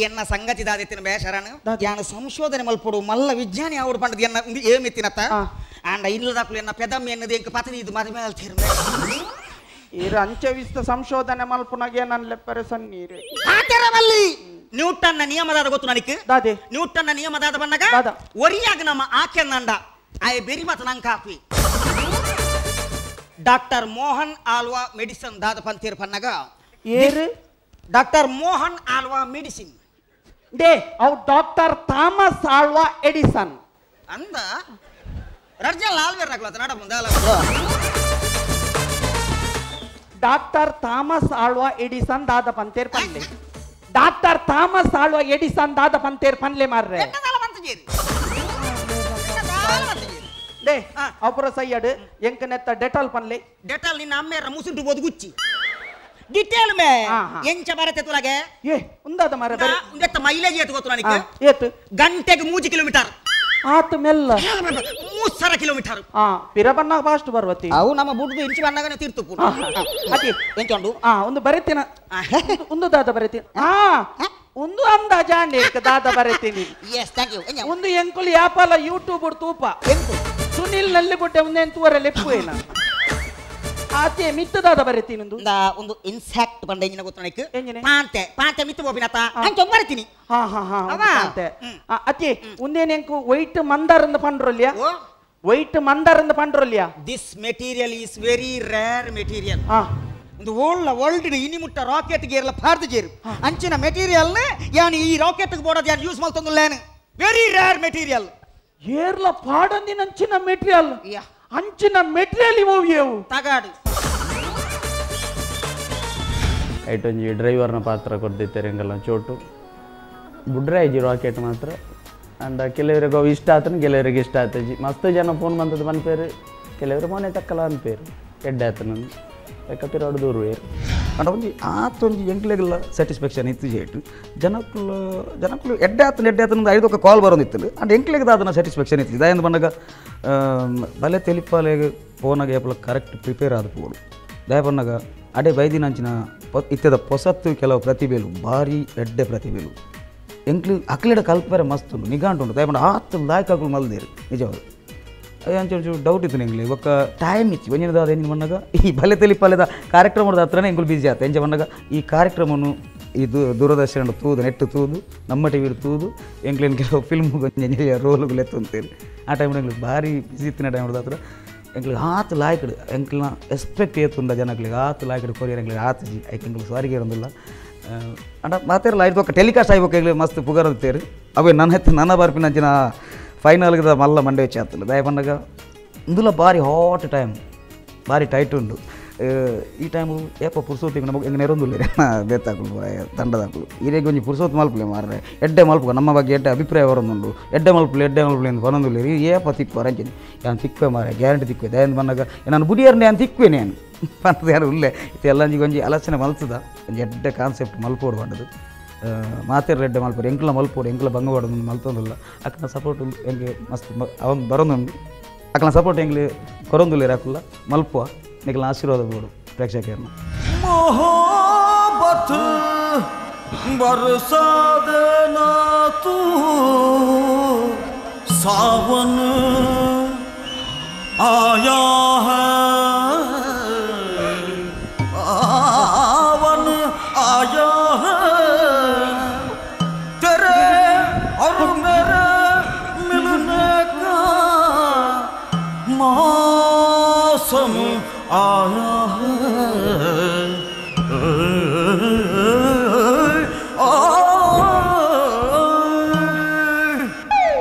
ಎನ್ನ ಸಂಗತಿ ದಾದಿತ್ತಿನ ಬೇಷರಣ ಯಾನು ಸಂಶೋಧನೆ ಮಲ್ಪಡು ಮಲ್ಲ ವಿಜ್ಞಾನಿ ಅವರು ಪಂಡದು ಎನ್ನ ಏಮಿತ್ತಿನತ್ತ ಆಂಡ ಇಲ್ಲದಾಕ್ಲು ಎನ್ನ ಪೆದಮ್ಮಿ ಎನ್ನದು ಎಂಕ ಪತನಿ ಇದು ಮದ ಮೇಲೆ ತೀರ್ಮೆ ಈರು ಅಂಚವಿಸ್ತ ಸಂಶೋಧನೆ ಮಲ್ಪುನಾಗೆ ನನ್ನ ಲೆಪ್ಪರೆ ಸಣ್ಣೀರು ಆತರವಲ್ಲಿ ನ್ಯೂಟನ್ನ ನಿಯಮದಾದ ಗೊತ್ತು ನನಗೆ ದಾದೆ ನ್ಯೂಟನ್ನ ನಿಯಮದಾದ ಬಣ್ಣಗ ಒರಿಯಾಗ ನಮ್ಮ ಆಕೆನ್ನಂಡ ಆಯ್ ಬೆರಿ ಮತ ನಂಗೆ ಕಾಪಿ ಡಾಕ್ಟರ್ ಮೋಹನ್ ಆಲ್ವಾ ಮೆಡಿಸನ್ ದಾದ ಪಂತೀರ್ ಪನ್ನಗ ಏರು ಡಾಕ್ಟರ್ ಮೋಹನ್ ಆಲ್ವಾ ಮೆಡಿಸಿನ್ ಡೇ ಅವು ಡಾಕ್ಟರ್ ಥಾಮಸ್ ಆಲ್ವಾ ಎಡಿಸನ್ ಅಂದ ರರ್ಜಲ್ ಆಲ್ವೇರ್ ನಕಲತ ನಡ ಮುಂದಾಲ ಡಾಕ್ಟರ್ ಥಾಮಸ್ ಆಲ್ವಾ ಎಡಿಸನ್ ದಾದ ಪಂತೇರ್ ಪನ್ಲೆ ಡಾಕ್ಟರ್ ಥಾಮಸ್ ಆಲ್ವಾ ಎಡಿಸನ್ ದಾದ ಪಂತೇರ್ ಪನ್ಲೆ ಮಾರ್ರೆ ಡೇ ಅಪುರ ಸೈಯಡ್ ಎಂಕನೆತ್ತ ಡೆಟಾಲ್ ಪನ್ಲೆ ಡೆಟಾಲ್ ನಿನ್ನ ಅಮ್ಮೇರ ಮುಸುಂಟು ಬೋದು ಗುಚ್ಚಿ Detail May ಎಂಚ ಬರತೆ ತುಲಗೆ ಏ ಉಂದಾದ ಮಾರ ಬರೆ ಉಂದೆತ್ತ ಮೈಲೇಜ್ ಏತು ಗೊತ್ತು ನನಗೆ ಏತು ಗಂಟೆಗೆ 3 ಕಿಲೋಮೀಟರ್ ಆತ ಮೆಲ್ಲ 3 ಕಿಲೋಮೀಟರ್ ಆ ಪಿರಬನ್ನ ಫಾಸ್ಟ್ ಬರ್ವತಿ ಅವು ನಮ್ಮ ಬುಡ್ದು ಇಂಚು ಬನ್ನಗನೆ ತೀರ್ತು ಅತಿ ಎಂಚ ಉಂಡು ಆ ಒಂದು ಬರೆತಿನ ಒಂದು ದಾದ ಬರೆತಿನ ಆ ಒಂದು ಅಂದಾಜಾಂಡೆ ದಾದ ಬರೆತೀನಿ yes thank you ಒಂದು ಎಂಕುಲು ಯಾಪಲ ಯೂಟ್ಯೂಬ್ ತೂಪ ಎಂಕು ಸುನಿಲ್ ನಲ್ಲಿ ಬುಡ್ಡೆ ಒಂದೇನ್ ತೂವರೆ ಲೆಪ್ಪು ಏನ ಆತೆ ಮಿತ್ತದಾದ ಬರೆತೀನಿ ಒಂದು ಒಂದು ಇನ್ಸೆಕ್ಟ್ ಬಂದ ಎಂಜಿನ ಗೊತ್ತು ನನಗೆ ಪಾಂತೆ ಪಾಂತೆ ಮಿತ್ತು ಬೋಪಿನತ ಅಂಚ ಬರೆತೀನಿ ಹಾ ಹಾ ಹಾ ಪಾಂತೆ ಅತಿ ಒಂದೇನ್ ಎಂಕು ವೈಟ್ ಮಂದಾರಂದ ಪಂಡ್ರೊಲ್ಯ ವೈಟ್ ಮಂದಾರಂದ ಪಂಡ್ರೊಲ್ಯ This material is very rare material. ಒಂದು ಓಲ್ಡ್ ವರ್ಲ್ಡ್ ಇನಿ ಮುಟ್ಟ ರಾಕೆಟ್ ಗೇರ್ಲ ಪಾರ್ದು ಜೇರು ಅಂಚಿನ ಮೆಟೀರಿಯಲ್ ಯಾನ್ ಈ ರಾಕೆಟ್ ಬೋಡದ ಯಾನ್ ಯೂಸ್ ಮಲ್ತೊಂದುಲ್ಲೇನು very rare material ಏರ್ಲ ಪಾಡಂದಿನ ಅಂಚಿನ ಮೆಟೀರಿಯಲ್ ಅಂಚಿನ ಮೆಟೀರಿಯಲ್ ಇವು ಏವು ತಗಾಡು ಐಟೊಂಜಿ ಡ್ರೈವರ್ನ ಪಾತ್ರ ಕೊರ್ದಿತ್ತೆರ್ ಎಂಕಲ್ನ ಚೋಟು ಬುಡ್ರಾಯಿಜಿ ರಾಕೆಟ್ ಮಾತ್ರ ಅಂಡ ಕೆಲವರಿಗೆ ಅವು ಇಷ್ಟ ಆತನ ಕೆಲವರಿಗೆ ಇಷ್ಟ ಆತಜಿ ಮಸ್ತ್ ಜನ ಫೋನ್ ಬಂದದ್ದು ಪನ್ಪೇರು ಕೆಲವರು ಮೋನೆ ತಕ್ಕಲ ಅನ್ಪೇರು ಎಡ್ಡೆ ಆತನ ಪಿರೋಡು ದೂರುವೇರು ಅಂಡ ಒಂಜಿ ಆತೊಂಜಿ ಎಂಕ್ಲೆಗೆಲ್ಲ ಸ್ಯಾಟಿಸ್ಫ್ಯಾಕ್ಷನ್ ಇತ್ತು ಜೇಟು ಜನಕ್ಕುಲು ಜನಕ್ಕುಲು ಎಡ್ಡೆ ಆತನ ಎಡ್ಡೆ ಆತನ ಐದೊಕ್ಕ ಕಾಲ್ ಬರೋದಿತ್ತು ಅಂಡ್ ಎಂಕ್ಲೆಗೆ ದಾದನ ಸ್ಯಾಟಿಸ್ಫ್ಯಾಕ್ಷನ್ ಇತ್ತು ದಾಯಂದು ಬಂದಾಗ ಬಲೆ ತೆಲಿಪಾಲೆಗೆ ಫೋನಾಗ ಏಪಲ ಕರೆಕ್ಟ್ ಪ್ರಿಪೇರ್ ಆದ ಪೋಡು ದಯ ಪನ್ನಾಗ ಅಡೆ ಬೈದಿನಂಚಿನ ಇತ್ತದ ಪೊಸತ್ತು ಕೆಲವು ಪ್ರತಿಭೆಲು ಭಾರಿ ಎಡ್ಡೆ ಪ್ರತಿಭೆಲು ಎಂಕ್ಲು ಅಕ್ಲೆಡ ಕಲ್ಪರೆ ಮಸ್ತ್ ಉಂಡು ನಿಗಾಂಟು ಉಂಡು ದಯಪಂಡ ಆತ ಲಾಯ್ಕಾಕುಲು ಮಲ್ದೇರು ನಿಜವಾದ ಅದೇ ಅಂಚೆ ಡೌಟ್ ಇತ್ತು ಎಂಗ್ಲಿ ಒಕ್ಕ ಟೈಮ್ ಇತ್ತು ಒಂಜಿನ ದಾದ ಎಂಜಿನ ಬಂದಾಗ ಈ ಬಲೆ ತೆಲಿಪಾಲೆದ ಕಾರ್ಯಕ್ರಮದ ಹತ್ರನೇ ಎಂಕುಲು ಬಿಜಿ ಆತ ಎಂಚ ಬಂದಾಗ ಈ ಕಾರ್ಯಕ್ರಮವನ್ನು ಈ ದೂರದರ್ಶನ ತೂದು ನೆಟ್ಟು ತೂದು ನಮ್ಮ ಟಿ ವಿಡು ತೂದು ಎಂಕ್ಲೇನು ಕೆಲವು ಫಿಲ್ಮ್ ಒಂಜಿ ರೋಲ್ಗಳು ಎತ್ತುಂತೇರಿ ಆ ಟೈಮ್ ಎಂಗ್ಲಿ ಭಾರಿ ಬಿಸಿ ಇತ್ತಿನ ಟೈಮ್ ಹತ್ರ ಎಂಕ್ಲಿಗೆ ಆತ ಲಾಯ್ಕಡು ಎಂಕ್ಲನ ಎಸ್ಪೆಕ್ಟ್ ಏತುಂಡ ಜನಗಳಿಗೆ ಆತ ಲಾಯ್ಕಡು ಕೊರಿಯರ್ ಎಂಕ್ಲಿಗೆ ಆತ ಜಿ ಐಕ್ ಎಂಕ್ಲು ಸಾರಿಗೆ ಇರೋದಿಲ್ಲ ಅಂಡ ಮಾತೇರಲ್ಲ ಐದು ಒಕ್ಕ ಟೆಲಿಕಾಸ್ಟ್ ಆಯ್ಬೇಕು ಎಂಗ್ಲಿ ಮಸ್ತ್ ಪುಗರಂತೇರಿ ಅವೇ ನನ್ನ ಹೆತ್ತು ನನ್ನ ಬರ್ಪಿನಂಚಿನ ಫೈನಲ್ಗೆ ಮಲ್ಲ ಮಂಡೆ ಹೆಚ್ಚು ಆತಲ್ಲ ದಯ ಪನ್ನಗ ಇಂದುಲ ಭಾರಿ ಹಾಟ್ ಟೈಮ್ ಭಾರಿ ಟೈಟ್ ಉಂಡು ಈ ಟೈಮು ಏಪ ಪುರ್ಸೋತಿಗೆ ನಮಗೆ ಹೆಂಗೆ ನೆರೊಂದುಲ್ಲ ಬೇತಾಕಲು ತಂಡದಾಕಲು ಇರೇಗೆ ಒಂಜಿ ಪುರ್ಸೋತ್ ಮಲ್ಪಲೆ ಮಾರ್ರೆ ಎಡ್ಡೆ ಮಲ್ಪು ನಮ್ಮ ಬಗ್ಗೆ ಎಡ್ಡೆ ಅಭಿಪ್ರಾಯ ಬರೋದುಂಡು ಎಡ್ಡೆ ಮಲ್ಪಲೆ ಎಂದು ಬರೋದಿಲ್ಲ ರೀ ಏಪ ತಿಕ್ಕು ಅರಂಚಿನಿ ಯಾನು ತಿಕ್ಕುವೆ ಮಾರೆ ಗ್ಯಾರಂಟಿ ತಿಕ್ಕುವೆ ದಯಂದು ಬಂದಾಗ ನಾನು ಬುಡಿಯರ್ನೆ ನಾನು ತಿಕ್ಕುವೆ ನಾನು ಪಂತದ ಯಾರು ಉಲ್ಲೆ ಎಲ್ಲ ಒಂಜಿ ಆಲೋಚನೆ ಮಲ್ತದ ಒಂಜಿ ಎಡ್ಡೆ ಕಾನ್ಸೆಪ್ಟ್ ಮಲ್ಪೋಡು ಬಂಡದು ಮಾತೇರ್ ಎಡ್ಡೆ ಮಲ್ಪರು ಎಂಕ್ಲ ಮಲ್ಪೋಡು ಎಂಕ್ಲ ಬಂಗವಾಡ ಮಲ್ತೊಂದಿಲ್ಲ ಅಕ್ಕನ ಸಪೋರ್ಟ್ ಎಂಗೆ ಮಸ್ತ್ ಅವನು ಬರೋದುಂಡು ಅಕ್ಕನ ಸಪೋರ್ಟ್ ಎಂಗ್ಲಿ ಕೊರೊಂದುಲ್ಲ ಇರಾಕುಲ್ಲ ಮಲ್ಪುವ ನಿಖಲ ಆಶೀರ್ವಾದ ಬೋಡು ಪ್ರೇಕ್ಷಕರನ್ನ मोहब्बत बरसा देना तू सावन आया है सावन आया है तेरे और मेरे मिलने का मौसम आया है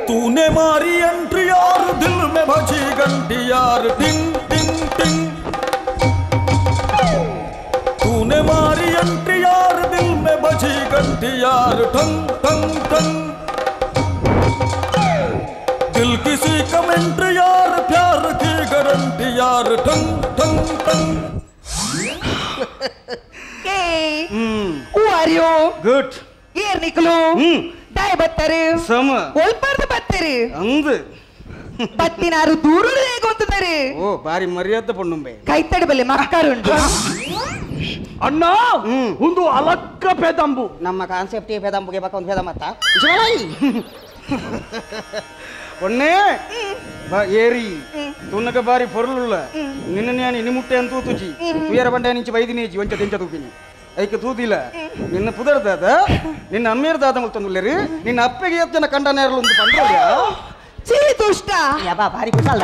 तूने मारी एंट्री यार दिल में बजी घंटी यार टिंग टिंग टिंग तूने मारी एंट्री यार दिल में बजी घंटी यार ठंग ठंग ठंग दिल किसी कमेंट्री यार प्यार की गारंटी यार ठंग ठंग ठंग Hey, who are you? Good. Here Niklu. Dai battaru. Sama. ಒಲ್ಪರ್ದು ಬತ್ತರು. ಅಂದು. ಬತ್ತಿನಾರು ದೂರುಡು ಹೇಗೊಂತದರು. ಓ ಬಾರಿ ಮರ್ಯಾದೆ ಪೊಣ್ಣುಂಬೆ. ಕೈತಡ ಬಲ್ಲೆ ಮಕ್ಕರುಂಡು. ಅಣ್ಣ ಒಂದು ಅಲಕ್ಕ ಪೆದಂಬು. ನಮ್ಮ ಕಾನ್ಸೆಪ್ಟ್ ಪೆದಂಬುಗೆ ಬಕ್ಕ ಒಂದು ಪೆದಮತ್ತ. ಒಣ್ಣೆ ಏರಿ ತುನ್ನಕ ಬಾರಿ ಪೊರ್ಲುಳ್ಳ ನಿನ್ನ ನಾನು ಇನಿ ಮುಟ್ಟೆ ಅಂತ ತೂತುಜಿ ತುಯರ ಬಂಡೆ ನಿಂಚಿ ಬೈದಿನೇಜಿ ಒಂಚ ತೆಂಚ ತೂಪಿನಿ ಐಕೆ ತೂದಿಲ್ಲ ನಿನ್ನ ಪುದರ್ದಾದ ನಿನ್ನ ಅಮ್ಮೇರ್ದಾದ ಮುಲ್ತಂದುಲ್ಲೇರಿ ನಿನ್ನ ಅಪ್ಪೆಗೆ ಎತ್ತು ಜನ ಕಂಡ ನೇರಲು ಒಂದು ಪಂಡ್ರೋಲ್ಯ ಚೀ ದುಷ್ಟ ಯಬಾ ಬಾರಿ ಕುಶಾಲ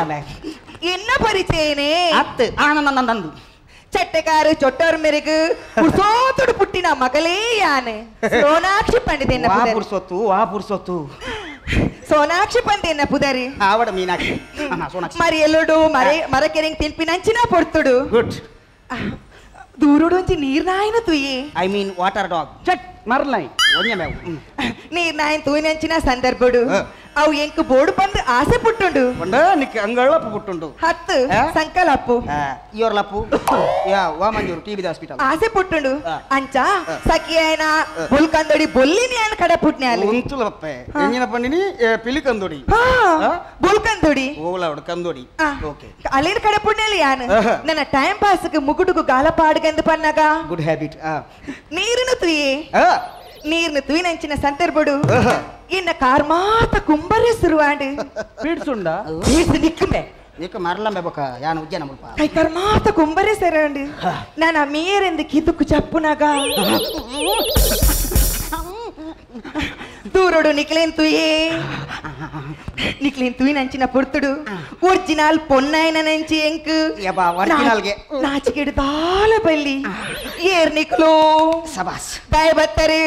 ಎನ್ನ ಪರಿಚಯನೇ ಅತ್ತು ಆನಂದ ನಂದು ಚಟ್ಟೆಕಾರು ಚೊಟ್ಟೋರ್ ಮೇರೆಗೆ ಪುರ್ಸೋತುಡು ಪುಟ್ಟಿನ ಮಗಲೇ ಯಾನೆ ಸೋನಾಕ್ಷಿ ಪಂಡಿತ ಎನ್ನ ವಾ ಪುದರ್ ಪುರ್ಸೊತ್ತು ವಾ ಪುರ್ಸೊತ್ತು ಸೋನಾಕ್ಷಿ ಪಂಡಿತ ಎನ್ನ ಪುದರಿ ಆವಡ ಮೀನಾಕ್ಷಿ ಸೋನಾಕ್ಷಿ ಮರಿ ಎಲ್ಲುಡು ಮರೆ ಮರಕೆರೆಂಗ್ ತಿನ್ಪಿನಂಚಿನ ಪೊರ್ತುಡು ಗುಡ್ ದೂರುಡು ಒಂಜಿ ನೀರ್ನಾಯಿನ ತುಯಿ I mean water dog ಚಟ್ ಮರ್ಲೈ ಒಂಜೆ ಮೇವು ನೀರ್ನಾಯಿನ ತೂಯಿನಂಚಿನ ಸಂದರ್ಭಡು ಅವು ಎಂಕ್ ಬೋಡು ಪಂದ್ ಆಸೆ ಪುಟ್ಟುಂಡು ಪಂಡ ನಿಕ್ ಅಂಗಳಪ್ಪ ಪುಟ್ಟುಂಡು ಹತ್ತು ಸಂಕಲಪ್ಪು ಇಯೋರ್ಲಪ್ಪು ಯಾ ವಾಮಂಜೂರು ಟಿಬಿ ಹಾಸ್ಪಿಟಲ್ ಆಸೆ ಪುಟ್ಟುಂಡು ಅಂಚ ಸಖಿಯನ ಬುಲ್ಕಂದೊಡಿ ಬೊಲ್ಲಿನಿ ಅನ್ ಕಡ ಪುಟ್ನ್ಯಾಲು ಉಂತುಲಪ್ಪೆ ಎಂಜಿನ ಪಂಡಿನಿ ಪಿಲಿಕಂದೊಡಿ ಬುಲ್ಕಂದೊಡಿ ಓಲಾವಡು ಕಂದೊಡಿ ಓಕೆ ಅಲ್ಲಿನ ಕಡೆ ಪುಟ್ನ್ಯಾಲು ಯಾನು ನನ್ನ ಟೈಮ್ ಪಾಸ್ಗೆ ಮುಗುಡುಗು ಗಾಲ ಪಾಡ್ಗೆಂದು ಪನ್ನಾಗ ಗುಡ್ ಹ್ಯಾಬಿಟ್ ನೀರಿನ ತುಯೆ ನೀರ್ನ ತುಯಿನಂಚಿನ ಸಂದರ್ಭಡು ಇನ್ನ ಕಾರ್ ಮಾತ ಕುಂಬರೆ ಸುರುವಾಂಡು ಪೀಡ್ಸುಂಡ ಪೀಡ್ಸು ನಿಕ್ಕುಮೆ ನಿಕ್ಕ ಮರಲಂಬೆ ಬೊಕ ಯಾನು ಉಜ್ಜನ ಮುಲ್ಪ ಕೈ ಕಾರ್ ಮಾತ ಕುಂಬರೆ ಸೆರಂಡು ನಾನು ಮೇರೆಂದು ಕಿದುಕು ಚಪ್ಪುನಾಗ ದೂರೋಡು ನಿಕ್ಲೇನ್ ತುಯೇ ನಿಕ್ಲೇನ್ ತುಯಿನಂಚಿನ ಪುರ್ತುಡು ಒರಿಜಿನಲ್ ಪೊನ್ನಾಯನ ನಂಚಿ ಎಂಕ್ ನಾಚಿಕೆಡು ದಾಲ ಬಲ್ಲಿ ಏರ್ ನಿಕ್ಲು ಸಬಾಸ್ ಬಾಯ್ ಬತ್ತರು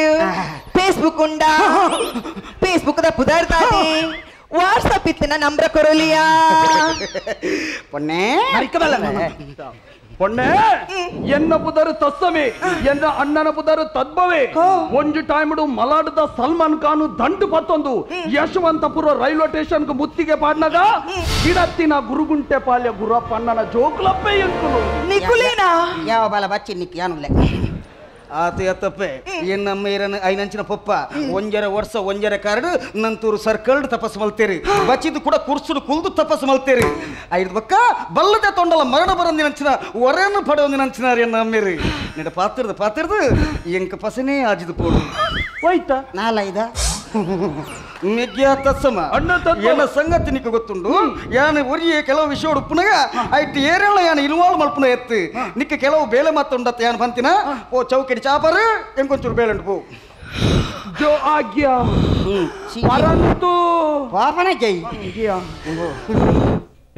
ಫೇಸ್ಬುಕ್ ಉಂಡ ಫೇಸ್ಬುಕ್ ದ ಪುದಾರ್ ತಾನೆ ವಾಟ್ಸಪ್ ಇತ್ತಿನ ನಂಬ್ರ ಕೊರೊಲಿಯಾ ಪೊನ್ನೆ ಪೊನ್ನೆ ಎನ್ನ ಪುದರು ತಸ್ಸಮೆ ಎನ್ನ ಅಣ್ಣನ ಪುದರು ತದ್ಭವೆ ಒಂಜು ಟೈಮ್ಡು ಮಲಾಡದ ಸಲ್ಮಾನ್ ಖಾನ್ ದಂಡು ಪತ್ತೊಂದು ಯಶವಂತಪುರ ರೈಲ್ವೆ ಸ್ಟೇಷನ್ ಮುತ್ತಿಗೆ ಪಾಡ್ನಾಗ ಗಿಡತ್ತಿನ ಗುರುಗುಂಟೆ ಪಾಲ್ಯ ಗುರಪ್ಪ ಅಣ್ಣನ ಜೋಕ್ಲಪ್ಪೆ ಎಂಕುಲು ನಿಕುಲೇನಾ ಯಾವ ಬಾಲ ಬಚ್ಚಿ ನಿಕ್ ಯಾನುಲ್ಲೆ ಆತ ಎತ್ತಪ್ಪೆ ಎನ್ನಮ್ಮ ಇರನ ಐನಂಚಿನ ಪಪ್ಪ ಒಂಜರ ವರ್ಷ ಒಂಜರ ಕಾರ್ಡ್ ನಂತೂರು ಸರ್ಕಲ್ಡ್ ತಪಸ್ ಮಲ್ತೇರಿ ಬಚ್ಚಿದ್ದು ಕೂಡ ಕುರ್ಸುಡು ಕುಲ್ದು ತಪಸ್ ಮಲ್ತೇರಿ ಐದು ಬಕ್ಕ ಬಲ್ಲದೆ ತೊಂಡಲ ಮರಣ ಬರಂದಿನಂಚಿನ ಒರೆಯನ್ನು ಪಡವಂದಿನಂಚಿನಾರಿ ಎನ್ನ ಅಮ್ಮೇರಿ ನಿಡ ಪಾತಿರ್ದು ಪಾತಿರ್ದು ಎಂಕ ಪಸನೇ ಆಜಿದು ಪೋಡು ಹೋಯ್ತಾ ನಾಲೈದ ಮಿಗ್ಯ ತತ್ಸಮ ಎನ್ನ ಸಂಗತಿ ನಿಕ್ಕ ಗೊತ್ತುಂಡು ಯಾನು ಒರಿಯೇ ಕೆಲವು ವಿಷಯ ಉಪ್ಪುನಗ ಐಟ್ ಏರೇಳ ಯಾನು ಇಲ್ವಾಳು ಮಲ್ಪುನ ಎತ್ತು ನಿಕ್ಕ ಕೆಲವು ಬೇಲೆ ಮಾತುಂಡತ್ತ ಯಾನು ಬಂತಿನ ಓ ಚೌಕಿಡಿ ಚಾಪರು ಎಂಕೊಂಚೂರು ಬೇಲೆ ಪೋ ಜೋ ಆಜ್ಞಾ ಪರಂತು ಪಾಪನ ಜೈ